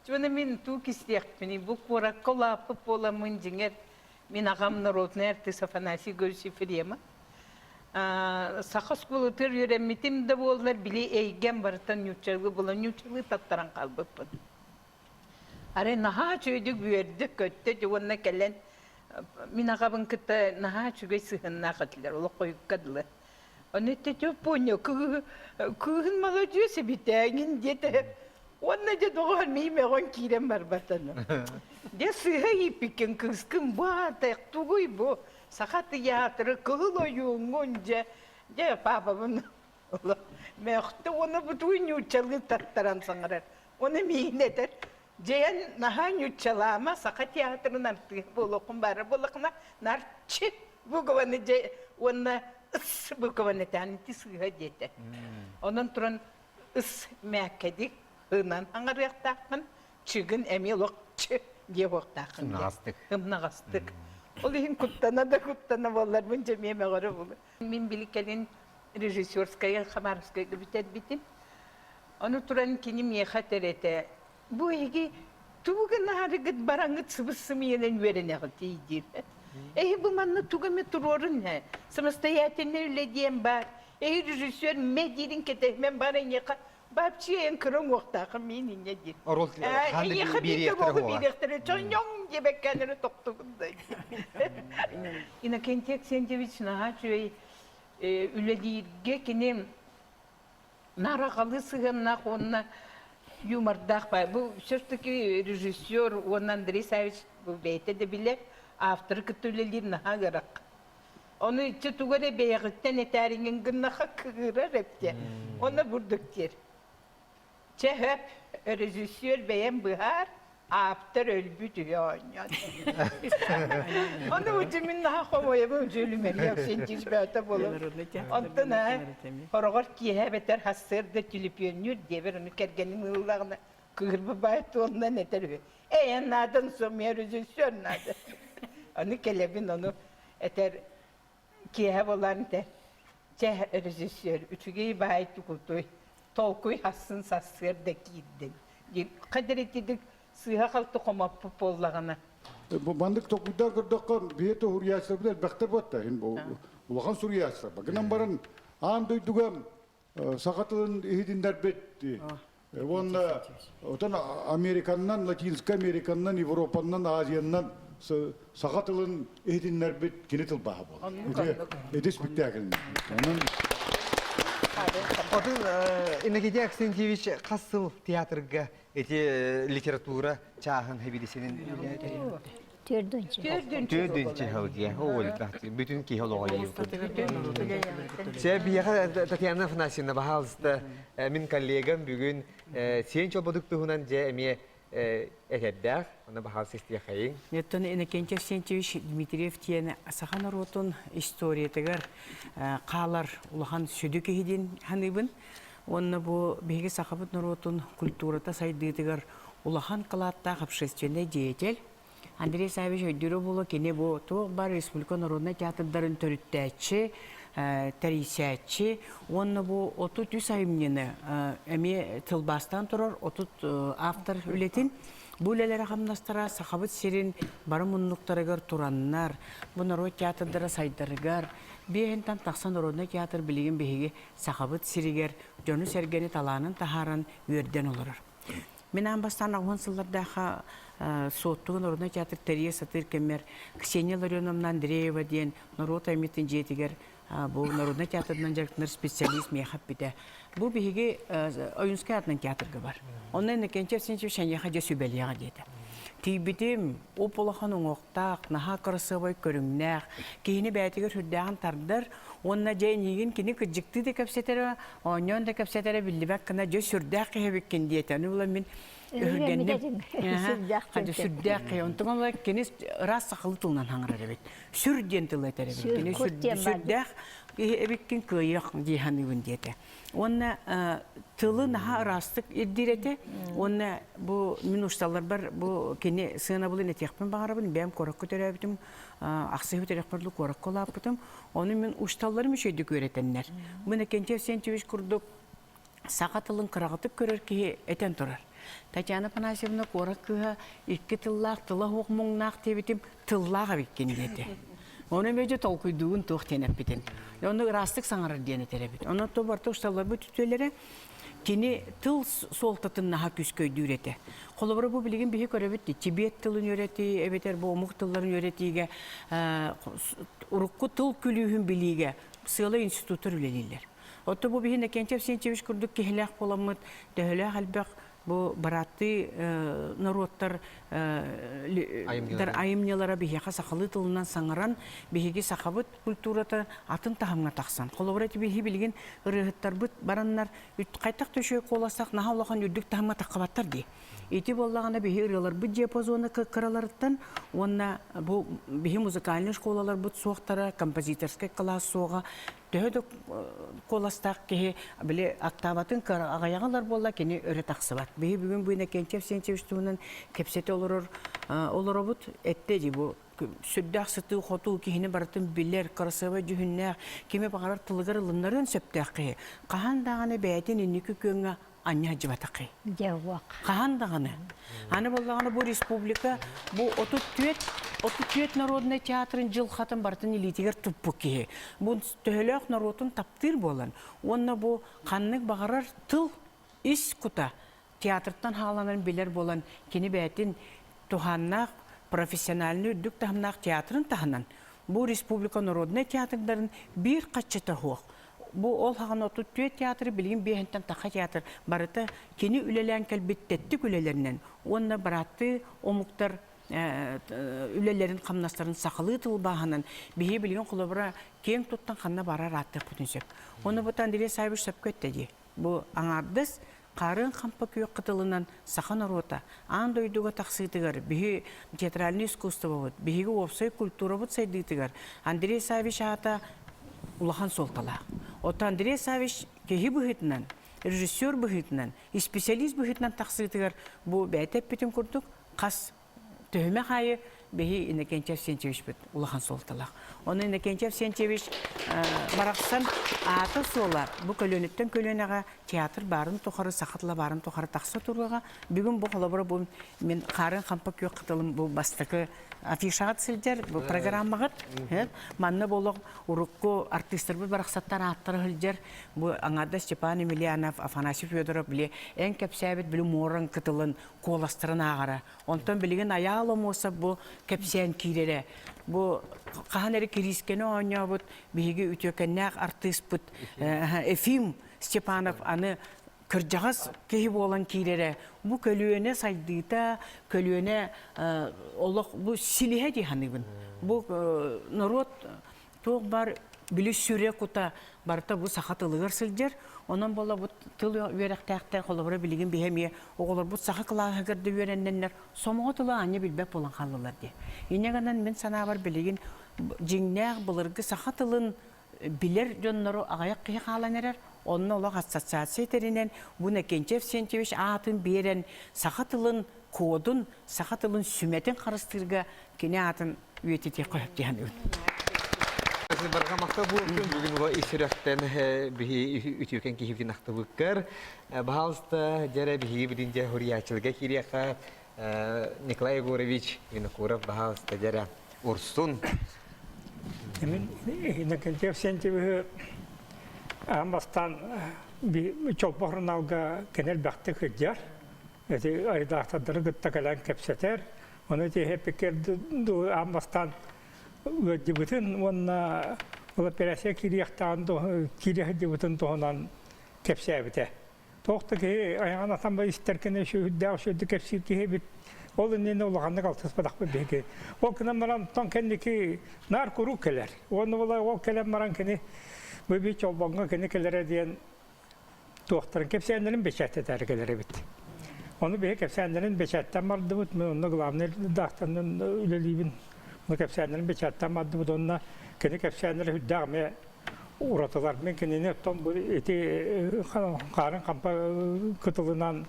Уонна мин туу кистиэхпиний, бу куоракка улааппыт буоламмын дьиҥэр мин аҕам народный артист Афанасий Григорьевич Ефремов. Саха оскуолатыгар үөрэммитим да буоллар, били эйгэм барытын нууччалыы буолан, нууччалыы таттаран хаалбыппын. Арай наһаа үчүгэйдик үөрдэ-көттө дьэ уонна кэлэн мин аҕабын кытта наһаа үчүгэй сыһыаннаах этилэр, олох хойукка дылы. Ону тетя понял, кыыһын маладьыас эбитээҥин диэтэ. Уонна дьэ доҕоор миим мөҕөн киирэн барбатаны. Дьэ сыыһа ииппиккин кыыскын бу аата тугуй бу саха тыйаатыры кыһыл ойууҥҥун дьэ дьэ паапабын мөхтө уонна бу тугуй нууччалыы таттаран саҥарар. Оны миигин этэр дьэйэн наһаа нууччалаама саха театрын артыыһа буолуоххун баара буоллахына нарчы букованы дьэ уонна ыс букованы этээн ити сыыһа диэтэ. Онон туран ыс мээккэдик ынан аҥарыахтааххын чыгын эмиэ олох чы диэ буохтааххын Ымнаҕастык. Ымнаҕастык. Ол иһин куттана да куттана буолларбын дьэ эмиэ мөҕөрө булу. Мин били кэлин режиссерская Хабаровскайга бүтэрбитим. Ону туран кини миэхэ этэр этэ, бу эһиги тугу гынаарыгыт бараҥҥыт сыбыс-сымыйанан үөрэнэҕитий диир. Эһи бу манна тугу эмэ туруорун ээ, самостоятельнай үлэ диэн баар. Эһи режиссер мэ диирин кэтэһимэн баар эйиэхэ вообще эн кыра уҥуохтаахын миин инньэ диир. Оруол Эйиэхэ биирдэ буолу биэриэхтэрэ чонньоҥ диэбэккээн эрэ тохтубут да. Иннокентий Аксентьевич наһаа үчүгэй үлэлииргэ кини Нараҕалыы сыһыаннаах уонна юмордаах баай. Бу все-таки режиссер уонна Андрей Савич бу бэйэтэ да билэр, авторы кытта үлэлиир наһаа ыарахан. Ону иччи тугу эрэ бэйэҕиттэн этээриҥин гыннаха кыырар эбитэ. Онно бурдук диэр. Чэ хөп, режиссер бэйэм быһаар, ааптар өлбүт үһү оонньоон. Ону учу мин наһаа хомойобун дьүлүмэри Авсентьевич бөөтө буолан. Онтон хороҕор киэһэ эбэтэр сарсыарда түлүпүөннүүр диэбэр ону кэргэним ыыллаҕына кыырба баай туоннан этэр үһү. Эй, наадан сумья режиссер надо. Ону кэлэбин ону этэр киэһэ буолан этэр Чэ, режиссер, үчүгэй баай тукутуй, толкуй хассын сарсыарда киирдин диир. Хадэритидик сыыһа-халты хомоппут буоллаҕына. Бу маннык толкуйдаан көрдөххө, биһи суруйааччыларбыт элбэхтэр буотта. Иһин бу улахан суруйааччылар. Гынан баран аан дойдуга саха тылын иһитиннэрбит уонна отон Американнан, Латинскай Американнан, Европаннан, Азияннан саха тылын иһитиннэрбит кини тылбааһа буолар. Ити спектакль. Онон Отун Иннокентий Аксентьевич хас сыл театрга эти литература чааһын хэбидисинин Төрдүнчү. Төрдүнчү сыл диye. Бүтүн киһи олоҕо Сэ биһиэхэ Татьяна Афанасьевна баһаалыста мин коллегам бүгүн сиэн чолбодук туһунан дьэ эмиэ этэрдээх, онно баһаалыста истиэхэйиҥ. Оттон Иннокентий Авсентьевич Дмитриев диэн саха норуотун историятыгар хаалар улахан сүдү киһи диэн саныыбын. Уонна бу биһиги сахабыт норуотун культурата сайдыытыгар улахан кылааттаах общественный деятель Андрей Саввич өйдүүрэ буолуо, кини бу туох баар республика народнай театрдарын төрүттээччи, тэрийсээччи уонна бу 33 айымньыны эмиэ тылбаастаан турар 30 автор үлэтин. Бу үлэлэрэ хамнастара Сахабыт сирин бары муннуктарыгар тураннар, бу норуот театрдара сайдарыгар, биэһинтэн тахса народнай театр билигин биһиги Сахабыт сиригэр дьону-сэргэни талаанын таһааран үөрдэн олорор. Мин аан бастаан аҕыһын сыллардаахха Суоттуга народнай театр тэрийэ сатыыр кэммэр Ксения Ларионовна Андреева диэн норуот айымньытын дьиэтигэр бу народнай театрынан дьарыктанар специалист миэхэ эппитэ. Бу биһиги Ойуунскай аатынан театрга бар. Онно Иннокентий Арсеньевич эйиэхэ дьэ сүбэлиэҕэ диэтэ. Тиийбитим, уп-улахан уҥуохтаах, наһаа кырасыабай көрүҥнээх, киһини бэйэтигэр сүрдээҕин тардар уонна дьэ эйигин кини кырдьыктыы да кэпсэтэрэ, оонньоон да кэпсэтэрэ биллибэт гына дьэ сүрдээх киһи эбиккин диэтэ. Ону була мин өһүргэнним. Сүрдээх сүрдээх киһи. Онтон ыла кини ыраас сахалыы тылынан хаҥарар эбит. Сүр диэн тылы этэр эбит. Кини сүрдээх киһи эбиккин кыайыах дии саныыбын диэтэ. Уонна тылы наһаа ыраастык ирдиир этэ. Уонна бу мин усталларбар бу кини сыанабылын этиэхпин баҕарабын. Бэйэм куоракка төрөөбүтүм, ахсыһы бүтэрехпэр куоракка улааппытым. Ону мин усталларым үчүгэйдик үөрэтэннэр. Бу Иннокентий Арсентьевич курдук саха тылын кыраҕытык көрөр киһи этэн турар. Татьяна Афанасьевна куорат кыыһа икки тыллаах тыла суох муҥнаах диэбитим тыллаах эбиккин диэтэ. Ону мөдьө толкуйдуугун туох диэн эппитин. Ону ыраастык саҥарар диэн этэр эбит. Онон то барта усталларбыт үтүөлэрэ кини тыл суолтатын наһаа күүскэ өйдүүр этэ. Холобура бу билигин биһи көрөбүт тибет тылын үөрэтии эбэтэр бу омук тылларын үөрэтиигэ урукку тыл күлүүһүн билиигэ сыала институттар үлэлииллэр. Оттон бу биһи Иннокентий Авсентьевич курдук киһилээх буоламмыт төһөлөөх элбэх бу бырааттыы норуоттар айымньылара биһиэхэ сахалыы тылынан саҥаран биһиги сахабыт культурата атын таһымҥа тахсан. Холобура ити биһи билигин ырыаһыттарбыт бараннар хайтах да үчүгэй куоластаах наһаа улахан үрдүк таһымҥа таххабаттар дии. Ити буоллаҕына биһи ырыаларбыт диапазона кыраларыттан уонна бу биһи музыкальнай школаларбыт суохтара, композиторскай класс суоҕа төһө да куоластаах киһи били октаватын аҕыйаҕа ылар буолла кини өрө тахсыбат. Биһи бүгүн бу Иннокентий Авсентьевич туһунан кэпсэтэ олорор олоробут эттэ дии бу сүрдээх сытыы-хотуу киһини барытын билэр, кырасыабай дьүһүннээх, кими баҕарар тылыгар ылыннарыан сөптөөх киһи. Хаһан даҕаны бэйэтин инники күөҥҥэ анньа сылдьыбатаххый. Дьэ, Хаһан даҕаны. Аны буоллаҕына бу республика бу 34 34 народнай театрын дьылхатын барытын илиитигэр туппут киһи. Бу төһөлөөх норуотун таптыыр буолан уонна бу ханнык баҕарар тыл ис кута театртан хааланарын билэр буолан кини бэйэтин туһааннаах профессиональный үрдүк таһымнаах театрын таһынан бу республика народнай театрдарын биир хаччыта суох бу ол хаҕана 34 театры билигин биэһинтэн таха театр барыта кини үлэлээн кэлбит тэттик үлэлэринэн уонна бырааттыы омуктар үлэлэрин хамнастарын сахалыы тылбааһынан биһи билигин холобура киэҥ туттан ханна барар ааттыахпытын сөп. Ону бу Андрей Саввич сөпкө эттэ дии. Бу аҥаардас Хаарыан хампа күөх кытылынан саха норуота аан дойдуга тахсыытыгар биһи театральный искусствобут, биһиги уопсай культурабыт сайдыытыгар Андрей Саввич аата улахан суолталаах. Оттон Андрей Саввич киһи быһыытынан, режиссер быһыытынан, исписэлиис быһыытынан тахсыытыгар бу бэйэтэ эппитин курдук хас Түһүмэх аайы биһи Иннокентий Авсентьевичпит улахан суолталаах. Ону Иннокентий Авсентьевич барахсан аата-суола бу көлүөнэттэн көлүөнэҕэ театр баарын тухары, саха тыла баарын тухары тахса туруоҕа. Бүгүн бу холобура бу мин Хаарын хампа күөх кытылым бу бастакы афишаҕыт сылдьар, бу программаҕыт. Манна бу олох урукку артыыстарбыт барахсаттар ааттара сылдьар. Бу аҥаардас Степан Емельянов, Афанасий Федоров били эн кэпсээбит били муоран кытылын куоластарын ааҕара. Онтон билигин Айаал Омуосап бу кэпсээн киирэрэ. Бу хаһан эрэ кириискэни оонньообут биһиги үтүөкэннээх артыыспыт Ефим Степанов аны кырдьаҕас киһи буолан киирэрэ. Бу көлүөнэ сайдыыта, көлүөнэ олох бу силиһэ дии саныыбын. Бу норуот туох баар били сүрэ кута барыта бу саха тылыгар сылдьар. Онон буола бу тыл үөрэхтээхтэр холобура билигин биһи эмиэ оҕолорбут саха кылааһыгар да үөрэннэннэр сомоҕо тылы аанньа билбэт буолан хааллылар дии. Инньэ гынан мин санаабар билигин дьиҥнээх былыргы саха тылын билэр дьоннору аҕыйах киһи хаалан эрэр. Онно олох ассоциация тэринэн бу Иннокентий Авсентьевич аатын биэрэн саха тылын кодун, саха тылын сүмэтин харыстыырга кини аатын үйэтитиэххэ сөп дии саныыбын. Барҕа махтал буолуохтун бүгүн бу ис сүрэхтэн биһи үтүөкэн киһибитин ахтыбыккар. Баһаалыста дьэрэ биһиги билин дьэ хуруйааччыларга киириэххэ Николай Егорович Винокуров баһаалыста дьэрэ Урсун. Мин Иннокентий Авсентьевиһы аан бастаан Чолбох журналга кини элбэхтик сылдьар. Эти редактордары кытта кэлэн кэпсэтэр. Ону ити эппиккэр аан бастаан ыалдьыбытын уонна ол операция киириэхтээҕин киирэ сылдьыбытын туһунан кэпсээбитэ. Туох да киһи айаҕын атан истэр кини сүрдээх сүрдүк кэпсиир киһи эбит. Ол иннинэ улаханнык алтыспатахпыт биһиги. Ол гынан баран оттон кэнники наар куруук кэлэр. Уонна ол кэлэн баран кини бу би чолбоҥҥо кини кэлэрэ диэн туохтарын кэпсээннэрин бэчээттэтээри кэлэр эбит. Ону биһи кэпсээннэрин бэчээттэн бардыбыт. Мен онно главный редакторынан үлэлиибин. Ону кэпсээннэрин бэчээттэн бардыбыт. Онно кини кэпсээннэрэ сүрдээх эмиэ уратылар. Мен кинини оттон бу ити хаарын хампа кытылынан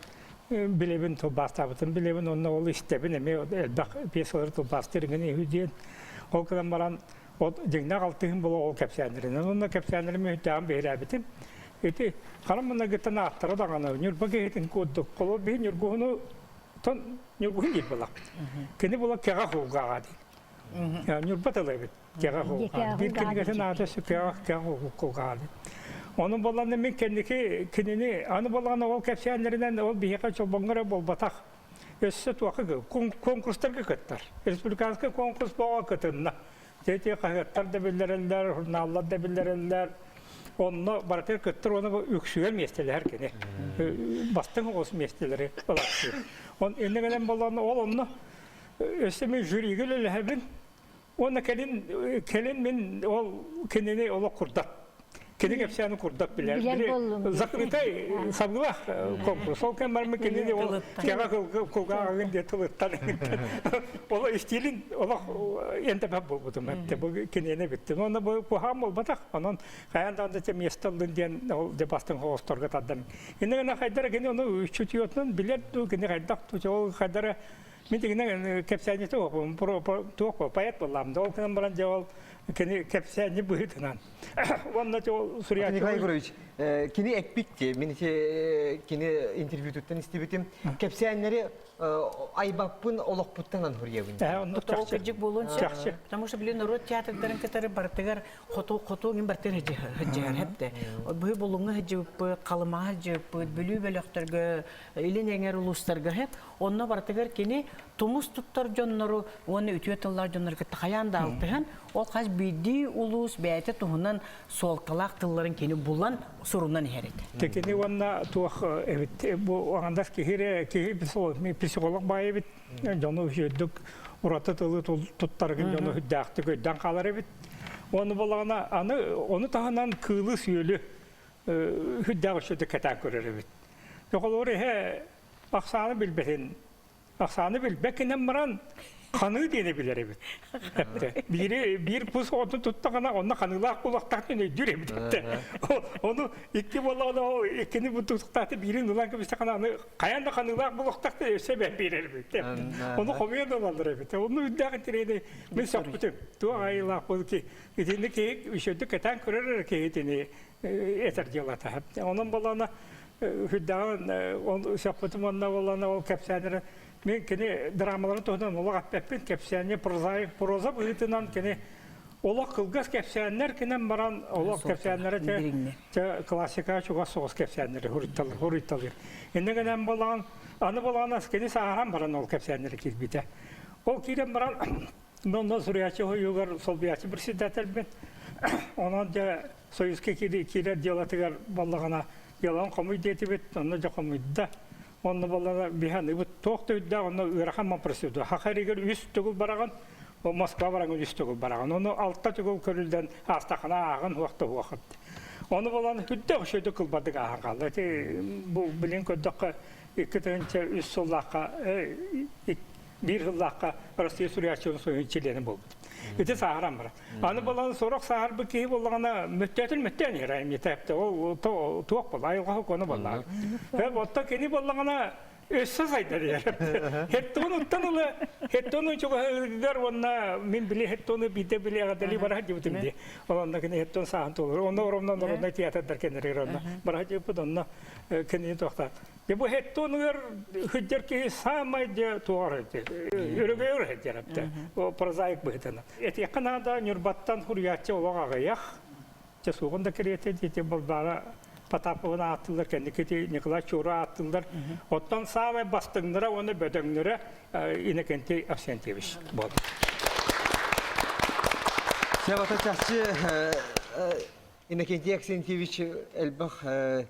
билэбин тылбаастаабытын билэбин. Онно ол истэбин эмиэ элбэх пьесалары тылбаастыыр гын үһү диэн. Ол гынан баран Ол дьиҥнээх алтыһым була ол кэпсээннэринэн. Онно кэпсээннэрим үһүтээҕин биһирээбитим. Ити хара муннагыттан ааттара даҕаны Ньурба киһитин курдук. Холобур биһи Ньургуһуну тон Ньургуһун диир буоллахпыт. Кини була кэҕэ хулгааҕа диир. Ньурба тыла эбит. Кэҕэ кулгаан. Биир кинигэтин аата Кэҕэ кулгаан. Ону болланы мин кэнники кинини аны болланы ол кэпсээннэринэн ол биһиэхэ чолбоҥҥо эрэ буолбатах. Өссө туохха конкурстарга кыттар. Республиканскай конкурс боҕо кытынна. Тети хаһыаттар да биллэрэллэр, журналлар да биллэрэллэр. Онно барытыгар кыттар уонна үксүгэр миэстэлэһэр кини. Бастыҥ оҕус миэстэлэри ылаттыыр. Он иннэ гынан болланы ол онно өссө мин жюригэ үлэлэһэбин. Уонна кэлин кэлин мин ол кинини олох курдат кини кэпсээни курдат билэр. Били закрытай сабылах конкурс. Ол кэм бармы кинини ол кэҕэ кулгааҕын диye тылыттан ол истилин олох энтэпэ буолбутум эпте бу кинини биттим. Онно бу куһаан буолбатах. Онон хайаан даҕаны те место ыллын диэн ол де бастыҥ хоҕосторго тардан. Инне гына хайдара кини ону үчүтүотунан билэр дуу кини хайдах ол хайдара Мин дигинэн кэпсээни туох поэт буоллаам да ол гынан баран дьэ ол кини кэпсээни быһыытынан уонна ол суруйааччы Николай Егорович кини эппит мин кини интервьютуттан истибитим кэпсээннэри айбаппын олохпуттан анхуруйабын Ол кырдьык буолуон сөп. Потому что блин норуот театрдарын кытары барытыгар хоту хоту мин барытыгар сылдьыһар хэпте. Быһы Булуҥҥа сылдьыбыппыт, Халымаҕа сылдьыбыппыт, Бүлүү бөлөхтөргө, Илин эҥэр улуустарга хэп. Онно барытыгар кини тумус туттар дьоннору уонна үтүө тыллаах дьоннору кытта хайаан да алтыһан, ол хас биирдии улуус бэйэтэ туһунан суолталаах тылларын кини булан сурунан иһэр этэ. Кини уонна туох эбит бу аҥардас киһи эрэ киһи психолог баай эбит дьону үчүгэйдик ураты тылы туттаргын дьону үрдээхтик өйдөөн хаалар эбит. Ону буоллаҕына аны ону таһынан кыылы-сүөлү үрдээх үчүгэйдик кэтээн көрөр эбит. Холобур иһэ ахсааны билбэтин ахсааны билбэккинэн баран ханыы диэни билэр эбит. Биири биир кус оҕотун туттаҕына онно ханыылаах буолуохтаахтын өйдүүр эбит. Ону икки буоллаҕына ол иккини бу туттахтаахты биирин ылан кэбистэххинэ аны хайаан да ханыылаах буолуохтаахтын өссө эбэн биэрэр эбит. Ону хомуйан ылаллар эбит. Ону үрдээх интэриэһинэй мин сөхпүтүм. Туох айылаах буол ки итинник киһи үчүгэйдик кэтээн көрөр эрэ киһи итини этэр дьыалата. Онон буоллаҕына үрдээҕин ол сөхпүтүм уонна буоллаҕына ол кэпсээннэрэ мин кини драмаларын туһунан олох эппэппин кэпсээни прозаик проза быһыытынан кини олох кылгас кэпсээннэр кинэн баран олох кэпсээннэрэ те классика чугас соҕус кэпсээннэри хуруйталыыр. Иннэ гынан буоллаҕын аны буоллаҕына кини сааһыран баран ол кэпсээннэри киирбитэ. Ол киирэн баран онно суруйааччы уһуйуугар солбуйааччы председательбин. Онон дьэ Союзка киирэр дьыалатыгар буоллаҕына дьыаланы хомуй диэтибит, онно дьэ хомуйда. Онно буоллаҕына биһи аныыбыт туох да үрдээх, онно ыарахан процедура. Саха иригэр үс төгүл бараҕын, Москва бараҥын үс төгүл бараҕын. Ону алта төгүл көрүллэн аастахына ааҕын уох да уох. Ону буолан үрдээх үчүгэйдик кылбардык ааһан хаалла. Ити бу билин көрдөххө 2003 сыллаахха биир сыллаахха Россия суруйааччыларын союһун чилиэнэ буолбут. Ити сааһыран баран. Аны буолан сорох сааһырбыт киһи буоллаҕына мөттөөтүн мөттөөн иһэр айымньыта эптэ ол туох буолла айылҕа сокуона буоллаҕа. Оттон кини буоллаҕына өссө сайдар иһэр. Хеттон уттан ыла Хеттону чугаһыгар уонна мин били Хеттону биирдэ били эҕэрдэлии бара сылдьыбытым дии. Ол онно кини Хеттон сааһын туолар. Онно оромно народнай театрдар кэннэригэр онно бара сылдьыбыппыт онно кинини туохтаат. Дьэ бу хеттонугар сылдьар киһи саамай дьэ туоҕар өрөгөйөр сылдьар эбитэ. Прозаик быһыытынан. Этиэххэ наада Ньурбаттан суруйааччы олох аҕыйах. Дьэ суоҕун да кэриэтэ диэти Балбаара Потапованы ааттыыллар, кэнники Николай Чуру ааттыыллар. Оттон саамай бастыҥнара уонна бөдөҥнөрө Иннокентий Авсентьевич буолар. Севата чахчы Иннокентий Аксентьевич элбэх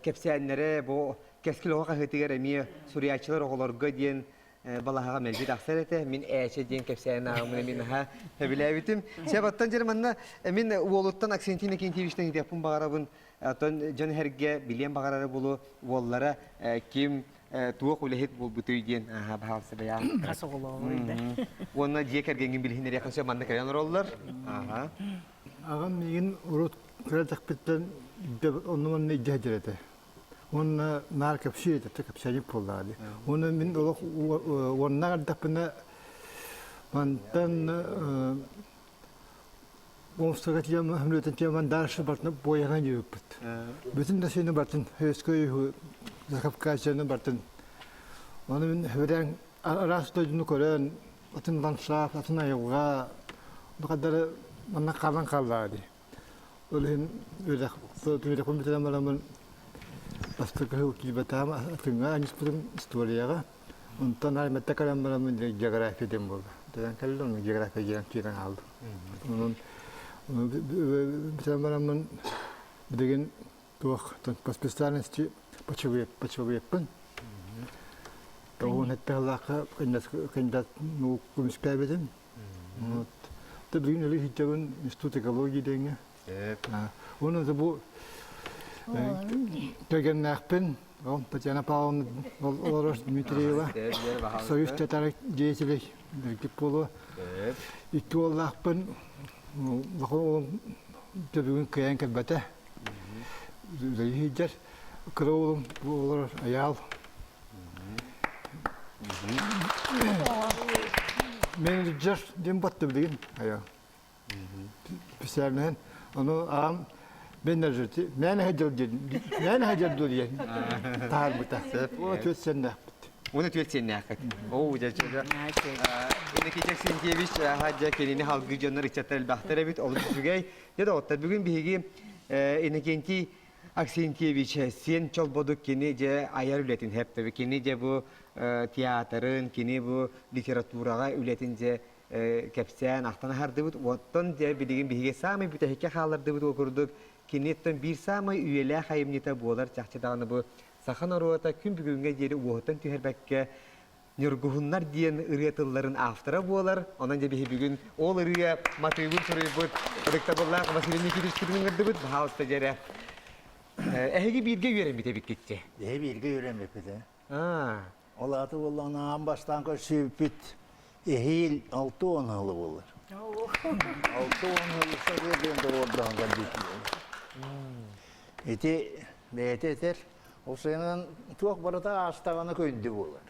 кэпсээннэрэ бу Кэскил оҕо хаһыатыгар эмиэ суруйааччылар оҕолорго диэн балаһаҕа мэлдьи тахсар этэ. Мин Ээчэ диэн кэпсээн ааҕыммын мин наһаа сөбүлээбитим. Сөп оттон дьэ манна мин уолуттан Аксентий Иннокентьевичтан ыытыахпын баҕарабын. Оттон дьон эргэ билиэн баҕарара булу уоллара ким туох үлэһит буолбутуй диэн аха баһаалса бэйэҕин. Хас оҕолооҕуй да. Уонна дьиэ кэргэҥҥин билиһиннэриэххин сөп манна кэлэн олороллор. Аха. Аҕам миигин урут кыра эрдэхпиттэн онну-манна илдьэ сылдьар этэ. Уонна наар кэпсиир этэ, кэпсээник буоллаҕа дии. Уонна мин олох уоннаах эрдэхпинэ мантан Омскага тиийэн Хамлетын тиийэн дальше бартын буойаҕа диэбиппит. Бүтүн да сиэни бартын Өскөйү Закавказияны бартын. Ону мин хөбүрэн араас дойдуну көрөн, атын ландшафт, атын айылҕа, бу хадары манна хаалан хааллаҕа дии. Ол иһин үөрэх үөрэхпин бүтэрэн бараммын бастакы сыл киирбэтэҕим атыҥҥа анньыспытым историяҕа. Онтон армията кэлэн бараммын география диэн буолла. Бүтэрэн кэллим, онно география диэн киирэн хааллым. Онон бүтэрэн бараммын билигин туох по специальности почвоведпын. Тоҕуон эттэхлаахха кандидат наук көмүскээбитим. Вот. Та бүгүн өлө сылдьабын институт экологии диэҥҥэ. Уонна да бу кэргэннээхпин, ол Татьяна Павловна олорор Дмитриева, Союз театра деятелей бэркит буолуо. Икки уоллаахпын, улахан уолум бүгүн кыайан кэлбэтэ. Үлэлии сылдьар. Кыра уолум бу олорор Айаал. Менеджер диэн батты билигин Айаал. Писэрнэһэн ону аҕам менеджерти менеджер диэн менеджер дуо диэн таһаарбыта. Уона түөрт сэннээхпит. Уона түөрт сэннээххит. Оо, дьэ, дьэ, Иннокентий Аксентьевич, дьэ, кинини халгыы дьоннор ыччаттар элбэхтэр эбит, олус үчүгэй. Дьэ, доҕоттор, бүгүн биһиги Иннокентий Аксентьевич сиэн чолбодук кини дьэ айар үлэтин хэптэби, кини дьэ бу театрын, кини бу литератураҕа үлэтин дьэ кэпсээн ахтан аһардыбыт. Оттон дьэ билигин биһиги саамай бүтэһиккэ хааллардыбыт ол курдук киниттэн биир саамай үйэлээх айымньыта буолар чахчы даҕаны бу саха норуота күн бүгүҥҥэ диэри уоһуттан түһэрбэккэ Ньургуһуннар диэн ырыа тылларын автора буолар. Онон дьэ биһи бүгүн ол ырыа матыыбын суруйбут ытыктабыллаах Василий Никитич ыҥырдыбыт. Баһаалыста дьэрэ. Эһиги бииргэ үөрэммит эбиккитчи. Эһи бииргэ үөрэммиппит. Ол ааты буоллаҕына аан бастаан көрсүбүппүт эһиил 60 сылы буолар. 60 сылы сарыа диэн доҕордоһон кэлбит. Ити бэйэтэ этэр, ол сайынынан туох барыта аастаҕына күндү буолар.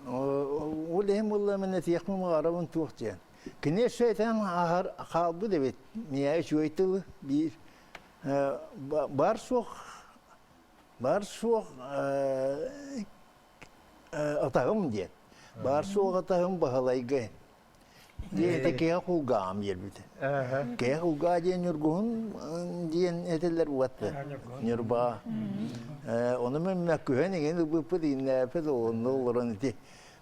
Ол иһин буолла мин этиэхпин баҕарабын туох диэн. Кини өссө этэн ааһар хаалбыт эбит. Миэхэ үчүгэй тылы биир бар суох бар суох атаҕым диэн. Бар суох атаҕым Баһылайга Диэти киһи кулгааҕым биэрбитэ. Киһи кулгаа диэн Ньургуһун диэн этэллэр уотта. Ньурба. Ону мен мөккүһэн игин ылбыппыт иннээппит онно олорон ити.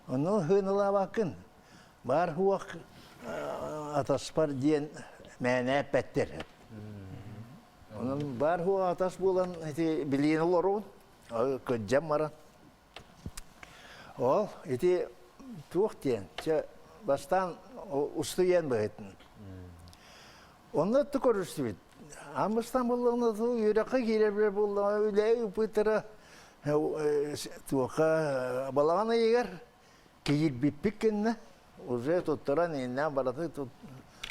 Ону хыыналаабаккын. Бар хуох атаспар диэн мээнээппэттэр. Онон бар хуох атас буолан ити билиин олорун. Кыдьам баран. Ол ити туох диэн, чэ бастаан устуйан быһытын. Онно өттү көрүстүбүт. Аан бастаан буоллаҕына үөрэххэ киирэр буоллаҕына үлэ ыыппыттара туохха балаҕан ыйыгар киирбиппит кэннэ уже туттаран ииннээн бараты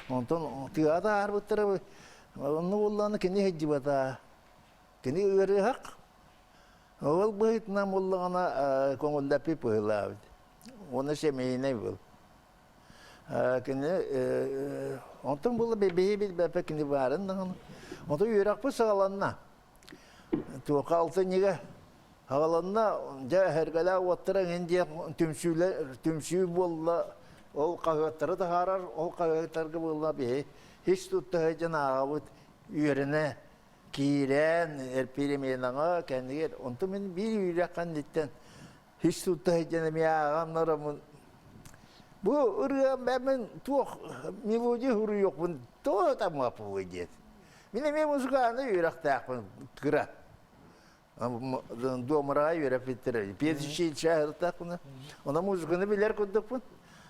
онтон тыаҕа таһаарбыттара онно буоллаҕына кини сылдьыбата кини ыарыһах Ол быһыытынан буоллаҕына көҥүллэппит быһыылаабыт. Уонна семейнэй был. Кини онтон буолла биһи билбэппит кини баарын даҕаны. Онтон үөрэхпит саҕаланна. Туохха алтынньыга саҕаланна, дьэ эһэргэлээх уоттара эҥин диэн түмсүүлэр түмсүү буолла. Ол хаһыаттары таһаарар, ол хаһыаттарга буолла биһи ис тутта сылдьан ааҕабыт, үөрэнэ киирэн переменаҕа кэннигэр онтон мин биир үөрэх кэнниттэн хис тутта сылдьан эмиэ ааҕан бу ырыа мин туох мелодия суруйуохпун тоҕо таммаппый диэт мин эмиэ музыканы үөрэхтээхпин кыра дуомараҕа үөрэппиттэрэ педучилище аһыртаахпына онон музыканы билэр курдукпун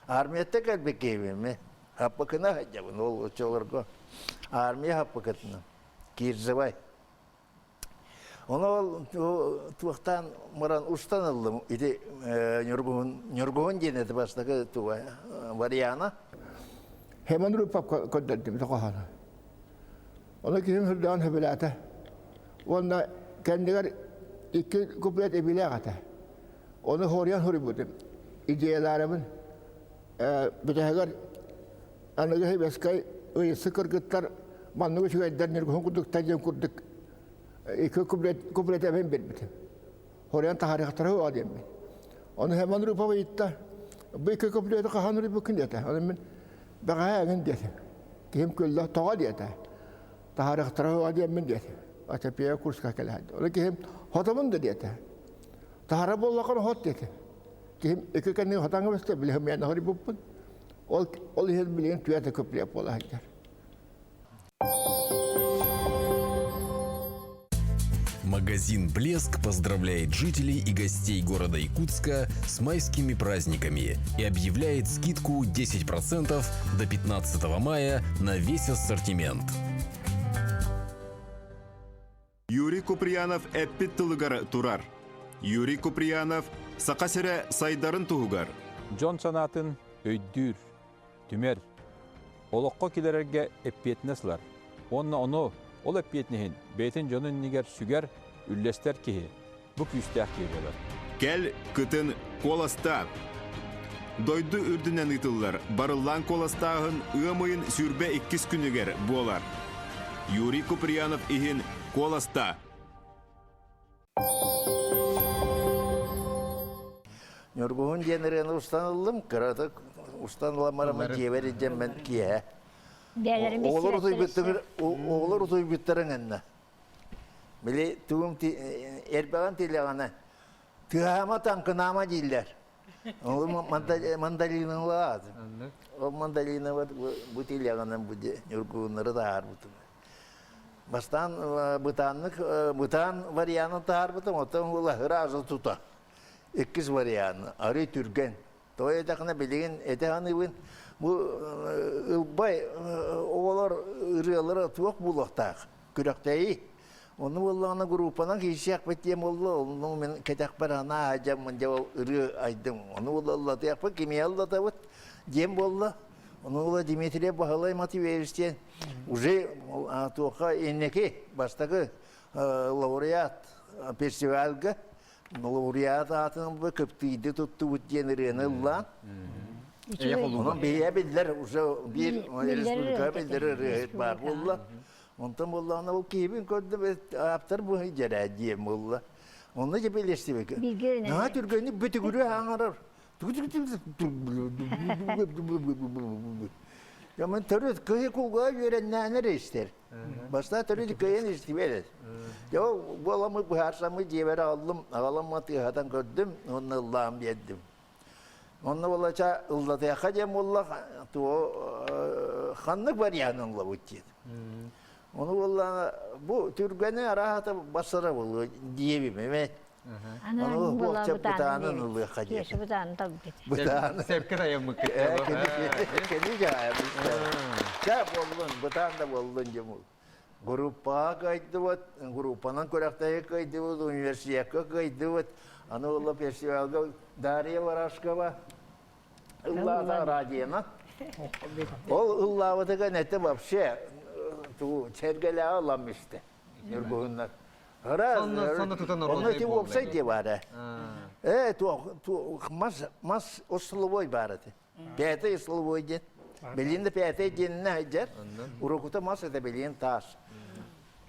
армияттан кэлбит киһибин мин хаппыкына сылдьабын ол оччолорго армия хаппыкытынан Кирзевай. Ону ол туохтаан баран устан ыллым. Ити Ньургуһун Ньургуһун диэн это бастакы туга вариана. Хемон Рупап көрдөрдүм тоқоһону. Оны киһим сүрдэҕин сөбүлээтэ. Уонна кэннигэр икки куплет эбилээх этэ. Ону хоруйан суруйбутум. Идеяларыбын бүтэһигэр аныгы сэбиэскэй ыйысы кыргыттар маннык үчүгэйдэр ньургуһун курдуктар диэн курдук икки куплет куплет эбэн биэрбитим. Хоруйан таһаарыахтара уо диэммин. Ону Хемон Рупов ыйытта, бу икки куплеты хаһан суруйбуккун диэтэ. Ону мин. Бэҕэһээ эҥин диэтим. Киһим күллэ, тоҕо диэтэ. Таһаарыахтара суоҕа диэммин диэтим. Ачапия курска кэлэһэн. Ону киһим хотобун да диэтэ. Таһара буоллаххына хот диэтим. Киһим икки кэннигэ хотаҥҥа бэстэ билиһим мен хоруйбуппун. Ол ол иһин билигин түөрт көплеп буола сылдьар. Магазин «Блеск» поздравляет жителей и гостей города Якутска с майскими праздниками и объявляет скидку 10% до 15 мая на весь ассортимент. Юрий Куприянов эппит тылыгар турар. Юрий Куприянов Саха сирэ сайдарын туһугар. Дьон санаатын өйдүүр, түмэр, олоххо киллэрэргэ эппиэтинэс ылар уонна ону ол эппиэтинэһин бэйэтин дьонун иннигэр сүгэр, үллэстэр киһи бу күүстээх киһи буолар. Кэл, кытын, куоластаа! Дойду үрдүнэн ыытыллар барыллаан куоластааһын ыам ыйын 22 күнүгэр буолар. Юрий Куприянов иһин куоластаа! Ньургуһун диэн ырыаны устан ыллым, кыратык устан ыламарым дьиэбэр илдьэммин киэһэ. Оҕолор утуйбуттарын оҕолор утуйбуттарын гынна. Били тугум эрбэҕин тилэҕинэ тыаһаама таҥкынаама дииллэр. Ол мандалиналаат. Ол мандалина бу тилэҕинэн бу ньургуһуннары таһаарбытым. Бастаан бытааннык бытаан варианын таһаарбытым, оттон уола ыраазы тута. Иккис вариан арый түргэн. Тоҕо диэтэххинэ билигин этэ саныыбын, бу ылбай оҕолор ырыалара туох буолуохтаах күрэхтэһии. Ону буоллаҕына группанан киирсиэхпит диэн буолла, онну мин кэтэхпэр анаа дьаммын дьэ ол ырыа айдым. Ону буолла ыллатыахпыт, кимиэхэ ыллатабыт диэн буолла. Ону буолла Дмитрий Баһылай Матвеевич диэн уже туохха инники бастакы лауреат фестивальга лауреат аатын кыптыйды туттубут диэн ырыаны ыллаан Онон биһиэ биллэр уже биир республика биллэр ырыаһыт баар буолла. Онтон буоллаҕына ол киһибин көрдүм ааптар бу дьэрээ диэн буолла. Онно дьэ билистибик. Наһаа түргэнник бүтүгүрү аҥарар. Я мен төрүт кыһы кулга үөрэннээн эрэ истэр. Бастаа төрүт кыйын истибэт. Дьэ буоламмыт быһаарсаммыт дьиэбэр аҕаллым, аҕалам тыаһатан көрдүм, уонна ыллаан биэрдим. Онно буолача ыллатыахха диэн буолла, туо ханнык варианын ыллабыт диэн. Ону буолла бу түргэни араата басара буолуо диэбим эме. Ону буолча бытаанын ылыахха диэн. Бытааны талбыт. Бытааны. Сепке таяммыккыт. Кени жаайабыт. Ча буоллун, бытаан да буоллун дьомул. Группаҕа кыайдыбыт, группанан күрэхтэһии кыайдыбыт, университекка кыайдыбыт. Аны буолла фестивалга Дарья Барашкова ыллаата радионан. Ол ыллаабытыгар это вообще туу сэргэлээҕи ылам истэ. Ньургуһуннар. Сонно тутан Онно ити уопсай дии баара. Э, мас мас остолобуой баар этэ. Пятый столовой диэн. Билин да пятый диэнинэ сылдьар. Урукута мас это билин таас.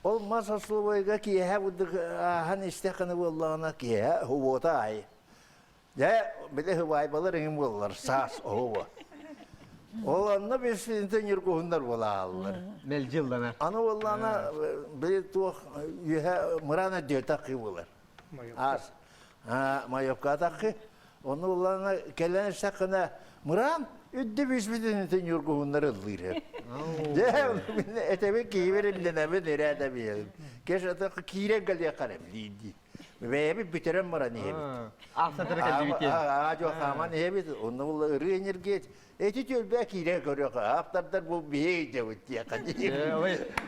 Ол мас остолобуойга киэһэ бурдук ааһан истэххинэ буоллаҕына киэһэ уота аайы. Дьэ, били хыбаайбалар эҥин буоллар саас оһуо. Ол онно бэсинтэ ньургуһуннар буолааллар. Мэлдьи ылланар. Аны буоллаҕына били туох үөһэ мыраана дүөтаххы буолар. Аас Майокка атаххы Ону улаана кэлэн истэххинэ, мыраан үрдү бүспүтүн ньургуһуннар ыллыыр. Дьэ, этэбин киһибэр иллэнэбин ирээдэ биһэбин. Кеш ата киирэн кэлиэххэ дии. Бэйэбит бүтэрэн баран иһэбит. Аахсатара кэллибит. Аа, жо хааман иһэбит. Онно була ырыы энергиет. Эти түөлбэ киирэн көрүөх. Ааптардар бу биһи дьабыт диэхэ дии.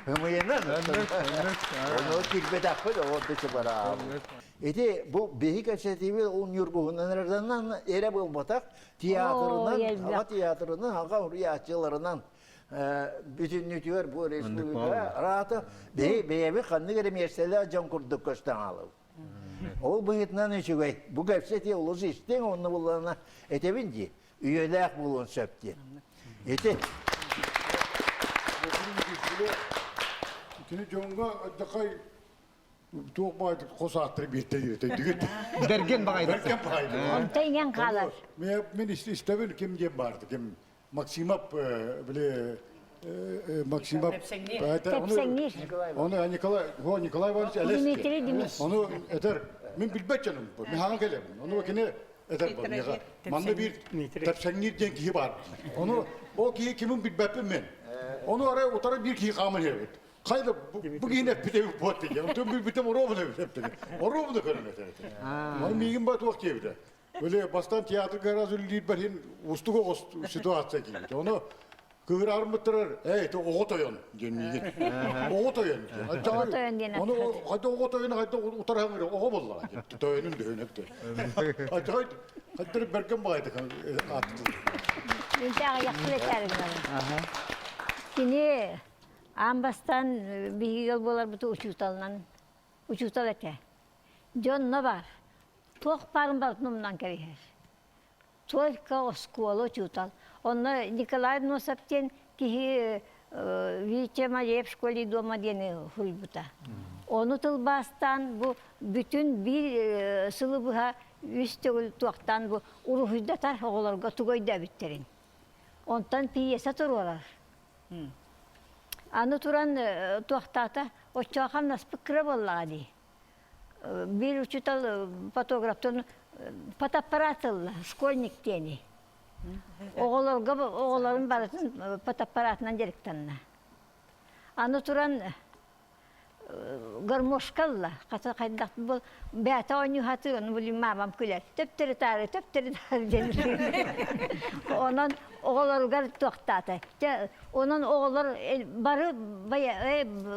Ымыйынан. Ону киирбэтэхпит, ол да бараабыт. Ити бу биһи кэпсэтиибит ол Ньургуһунан эрэ эрэ буолбатах, театрынан, аҕа театрынан, аҕа уруйааччыларынан бүтүннүүтүгэр бу республика араата биһи бэйэбит ханнык эрэ миэстэлээх дьон курдук көстөн хаалабыт. Ол быһыытынан үчүгэй. Бу кэпсэтии олус истиҥ онно буллаҕына этэбин дии, үйэлээх буолуон сөп диэн. Ити Итини дьоҥҥо дакай туох баайдык хос ааттары биэртэ диэтэ Бэргэн баҕайдык. Бэргэн баҕайдык. Онто иҥэн хаалар. Мен истэбин ким диэн барды ким. Максимов били Максимов Тэпсэҥниир. Оны Николай Николай Иванович Элес. Ону этэр мин билбэт дьонум бу. Мин хаҥа кэлэбин. Ону кини этэр бу. Манна биир тэпсэҥниир диэн киһи баар. Ону ол киһи кимин билбэппин мен. Ону арай утары биир киһи хааман иһэбит. Хайда бу киһини эппит эбит буот диye. Онтон билбитим оруобуна эппит. Оруобуна көрөн этэр. Ону миигин ба туох диэбитэ. Били бастаан театрга раз үлэлиирбэр иһин уустук оҕус ситуация киирбит. Ону кыыраармыттарар, эй, это оҕо тойон диэн миигин. Оҕо тойон диэн. Оҕо тойон диэн. Ону хайда оҕо тойону хайда утарыһан оҕо боллаҕа диэн. Тойонун дөһөнөк диэн. Хайда хайда бэргэн баҕайдык ааттылар. Үнтэ аҕыйахтыы этээр Кини аан бастаан биһиги ыал буоларбыт учууталынан учуутал этэ. Дьонно бар. Туох баарын барытын умнан кэбиһэр. Только оскуола учуутал. Онно Николай Носов диэн киһи Витя Малеев в школе дома диэни суруйбута. Ону тылбаастаан бу бүтүн биир сылы быһа үс төгүл туохтаан бу уруһуйдатар оҕолорго тугу өйдөөбүттэрин. Онтон пьеса туруорар. Аны туран туохтаата оччоҕо хамнаспыт кыра буоллаҕа дии. Биир учуутал фотографтан фотоаппарат ылла, школьник диэни. Оҕолорго оҕолорун барытын фотоаппаратынан дьарыктанна. Аны туран гармошка ылла. Хата хайдах бу бэйэтэ оонньуу сатыыр, ону билим маамам күлэр. Төптөрү таары, төптөрү таары диэн. Онон оҕолоругар туохтаата. Дьэ, онон оҕолор бары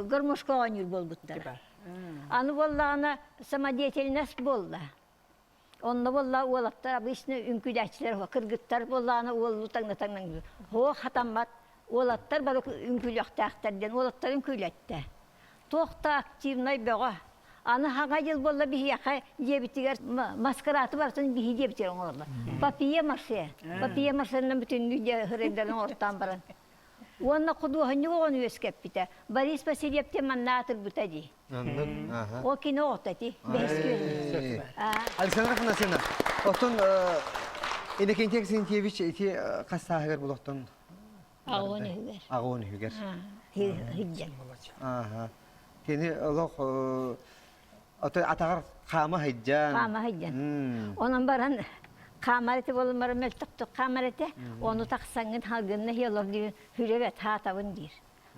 гармошка оонньуур буолбуттара. Аны буоллаҕына самодеятельность буолла. Онно буолла уолаттар обычно үҥкүүлээччилэр кыргыттар буоллаҕына уоллуу таҥна-таҥна Һуох хатаммат уолаттар бары үҥкүүлүөхтээхтэр диэн уолаттар үҥкүүлэттэ. Туох да активнай бөҕө. Аны хаҥа дьыл буолла биһиэхэ дьиэбитигэр маскарааты барытын биһи диэбитигэр оҥороллор. Папье маше. Папье машенынан бүтүннүү дьэ хырайдарын оҥортоон баран. Уонна худуоһунньук оҕону үөскэппитэ. Борис Васильев диэн манна аатырбыта дии. Ол кини оҕото ити. Бэһис Александра Афанасьевна, оттон Иннокентий Аксентьевич ити хас сааһыгар булохтон? Аҕуон үһүгэр. Аҕуон үһүгэр. Хиджан. Кини олох атаҕар хаама сылдьан. Хаама сылдьан. Онон баран хаамар этэ буолан баран мөлтөхтүк хаамар этэ. Ону тахсаҥҥын халгынна хиолор диир, хүрэбэт хаатабын диир.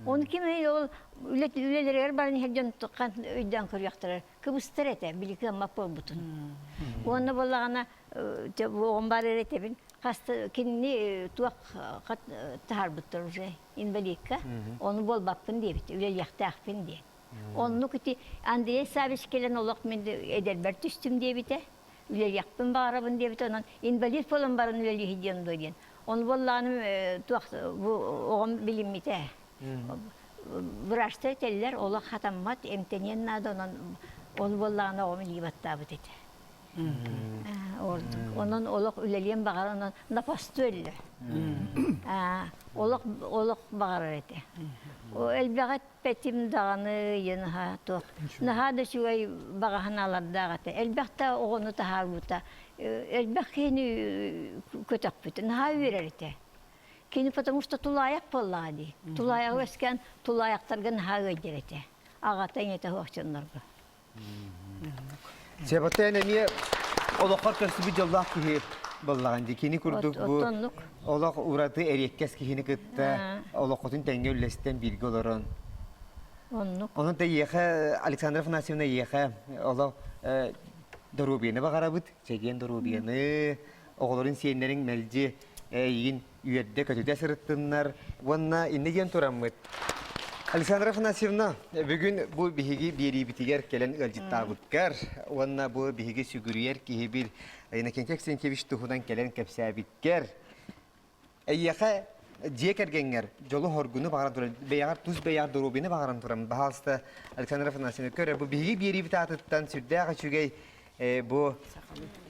Оны ким ол үлэлэригэр баран иһэр дьон өйдөөн көрүөхтэрэ. Кыбыстар этэ, били кыаммат буолбутун. Уонна буоллаҕына оҕом бар эрэ этэбин. Хаста кинини туох таһаарбыттар уже инвалидка. Ону буолбаппын диэбит, үлэлиэхтээхпин диэн. Оннук ити Андрей Савич кэлэн олох мин эдэрбэр түстүм диэбитэ. Үлэлиэхпин баҕарабын диэбитэ. Онон инвалид буолан баран үлэлииһи диэн дуо диэн. Ону буоллаҕына туох бу оҕом билиммитэ. Врачтар этэллэр олох хатаммат, эмтэниэн наада, онон ол буоллаҕына оҕом илии баттаабыт этэ. Ордук. Онон олох үлэлиэн баҕарар, онон на посту өллө. Олох олох баҕарар этэ. Элбэҕи эппэтим даҕаны наһаа туох наһаа да үчүгэй баҕа санаалардаах этэ. Элбэх да оҕону таһаарбыта, элбэх киһини көтөхпүтэ, наһаа үөрэр этэ. Кини потому что тулаайах буоллаҕа дии. Тулаайаҕы үөскээн тулаайахтарга наһаа ыалдьар этэ. Аҕата ийэтэ суох дьоннорго. Себатен эмиэ олоххор көрсүбүт дьоллоох киһи буоллаҕын дии. Кини курдук бу олох ураты эриэккэс киһини кытта олоххутун тэҥҥэ үллэстэн бииргэ олорон. Оннук. Онон да эйиэхэ Александра Афанасьевна эйиэхэ олох доруобуйаны баҕарабыт, чэгиэн доруобуйаны, оҕолорун сиэннэриҥ мэлдьи эйигин үөрдэ-көтүтэ сырыттыннар уонна иннэ диэн тураммыт. Александра Афанасьевна, бүгүн бу биһиги биэриибитигэр кэлэн ыалдьыттаабыккар уонна бу биһиги сүгүрүйэр киһибит Иннокентий Аксентьевич туһунан кэлэн кэпсээбиккэр эйиэхэ дьиэ кэргэҥҥэр дьолу-хоргуну баҕаран туран, бэйэҕэр тус бэйэҕэр доруобуйаны баҕаран туран, баһаалыста Александра Афанасьевна, көр, бу биһиги биэриибит аатыттан сүрдээх үчүгэй бу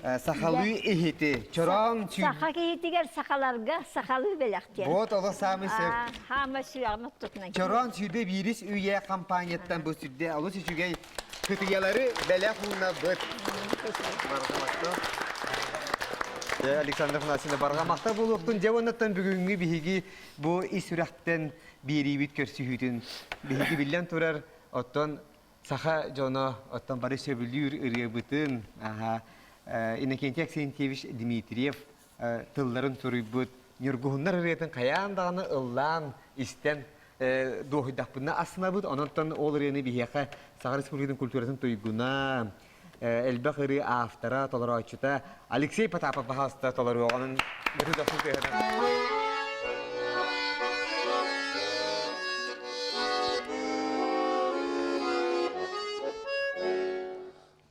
сахалыы иһити чороон Саха киһитигэр сахаларга сахалыы бэлэхтиэн. Вот олох саамай сөп. Хаама сүрэҕим оттотунан. Чороон сүүрбэ биирис үйэ компанияттан бу сүрдэ олус үчүгэй кытыйалары бэлэх уунабыт. Александр Афанасьевна барҕа махтал буолуохтун. Дьэ уоннаттан бүгүҥҥү биһиги бу ис сүрэхтэн биэриибит көрсүһүүтүн биһиги биллэн турар оттон саха дьоно оттон бары сөбүлүүр ырыабытын Иннокентий Аксентьевич Дмитриев тылларын суруйбут Ньургуһуннар ырыатын хайаан даҕаны ыллаан истэн дуоһуйдахпына астынабыт. Онон ол ырыаны биһиэхэ Саха Республикатын культуратын туйгуна, элбэх ырыа автора, толорооччута Алексей Потапов баһаалыста толоруоҕунан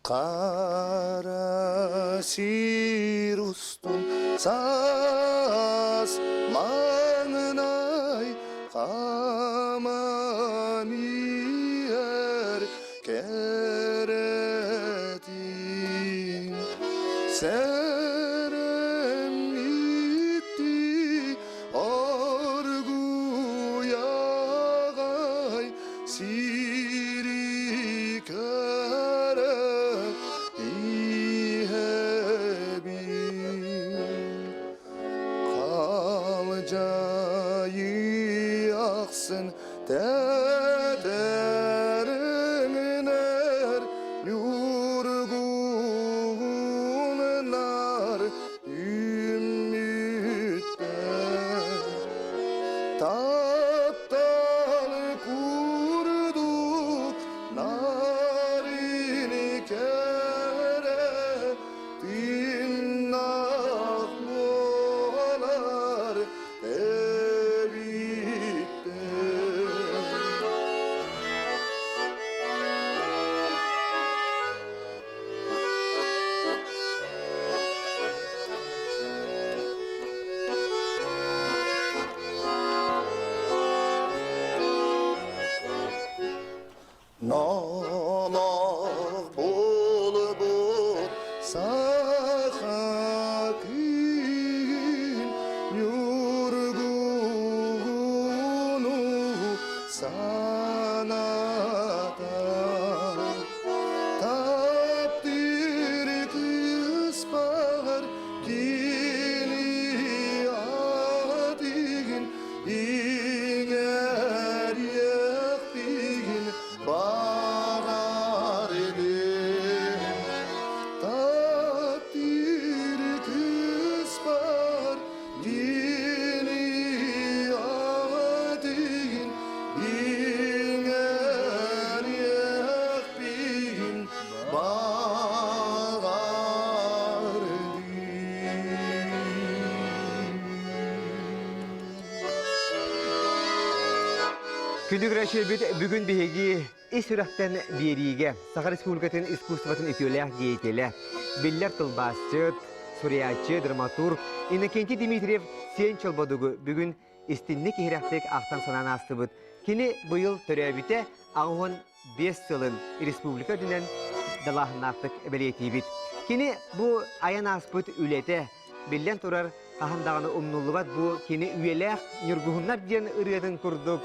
Хара сир устун саас маҥнай хааман иһэр кэрэтин сэрэммиттии оргуй аҕай сири көрө иһэбин Халдьайы ахсын тэтэриҥнэр ньургуннар үүммүттэр Таптал курдук нарын кэрэ тыыннаах буолар эбиттэр. Налах буолбут саха күн ньургуну санатар. Таптыыр кыыспар кини аатыгын иҥэриэхпин баҕар илин. Таптыыр кыыспар кини аатыгын иҥэриэхпин баҕар Күндү көрөөччүлэрбит, бүгүн биһиги ис сүрэхтэн биэриигэ Саха Республикатын искусствотын үтүөлээх деятелэ, биллэр тылбаасчыт, суруйааччы, драматург Иннокентий Дмитриев Сиэн Чолбодугу бүгүн истинник иһирэхтик ахтан-санаан аастыбыт. Кини быйыл төрөөбүтэ 85 сылын республика үрдүнэн далааһыннаахтык бэлиэтиибит. Кини бу айан ааспыт үлэтэ, биллэн турар, хаһан даҕаны умнуллубат бу кини үйэлээх ньургуһуннар диэн ырыатын курдук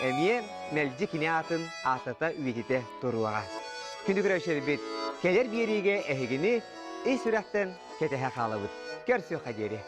эмиэ мэлдьи кини аатын аатата үйэтитэ туруоҕа. Күндү көрөөччүлэрбит, кэлэр биэриигэ эһигини ис сүрэхтэн кэтэһэ хаалабыт. Көрсүөххэ диэри.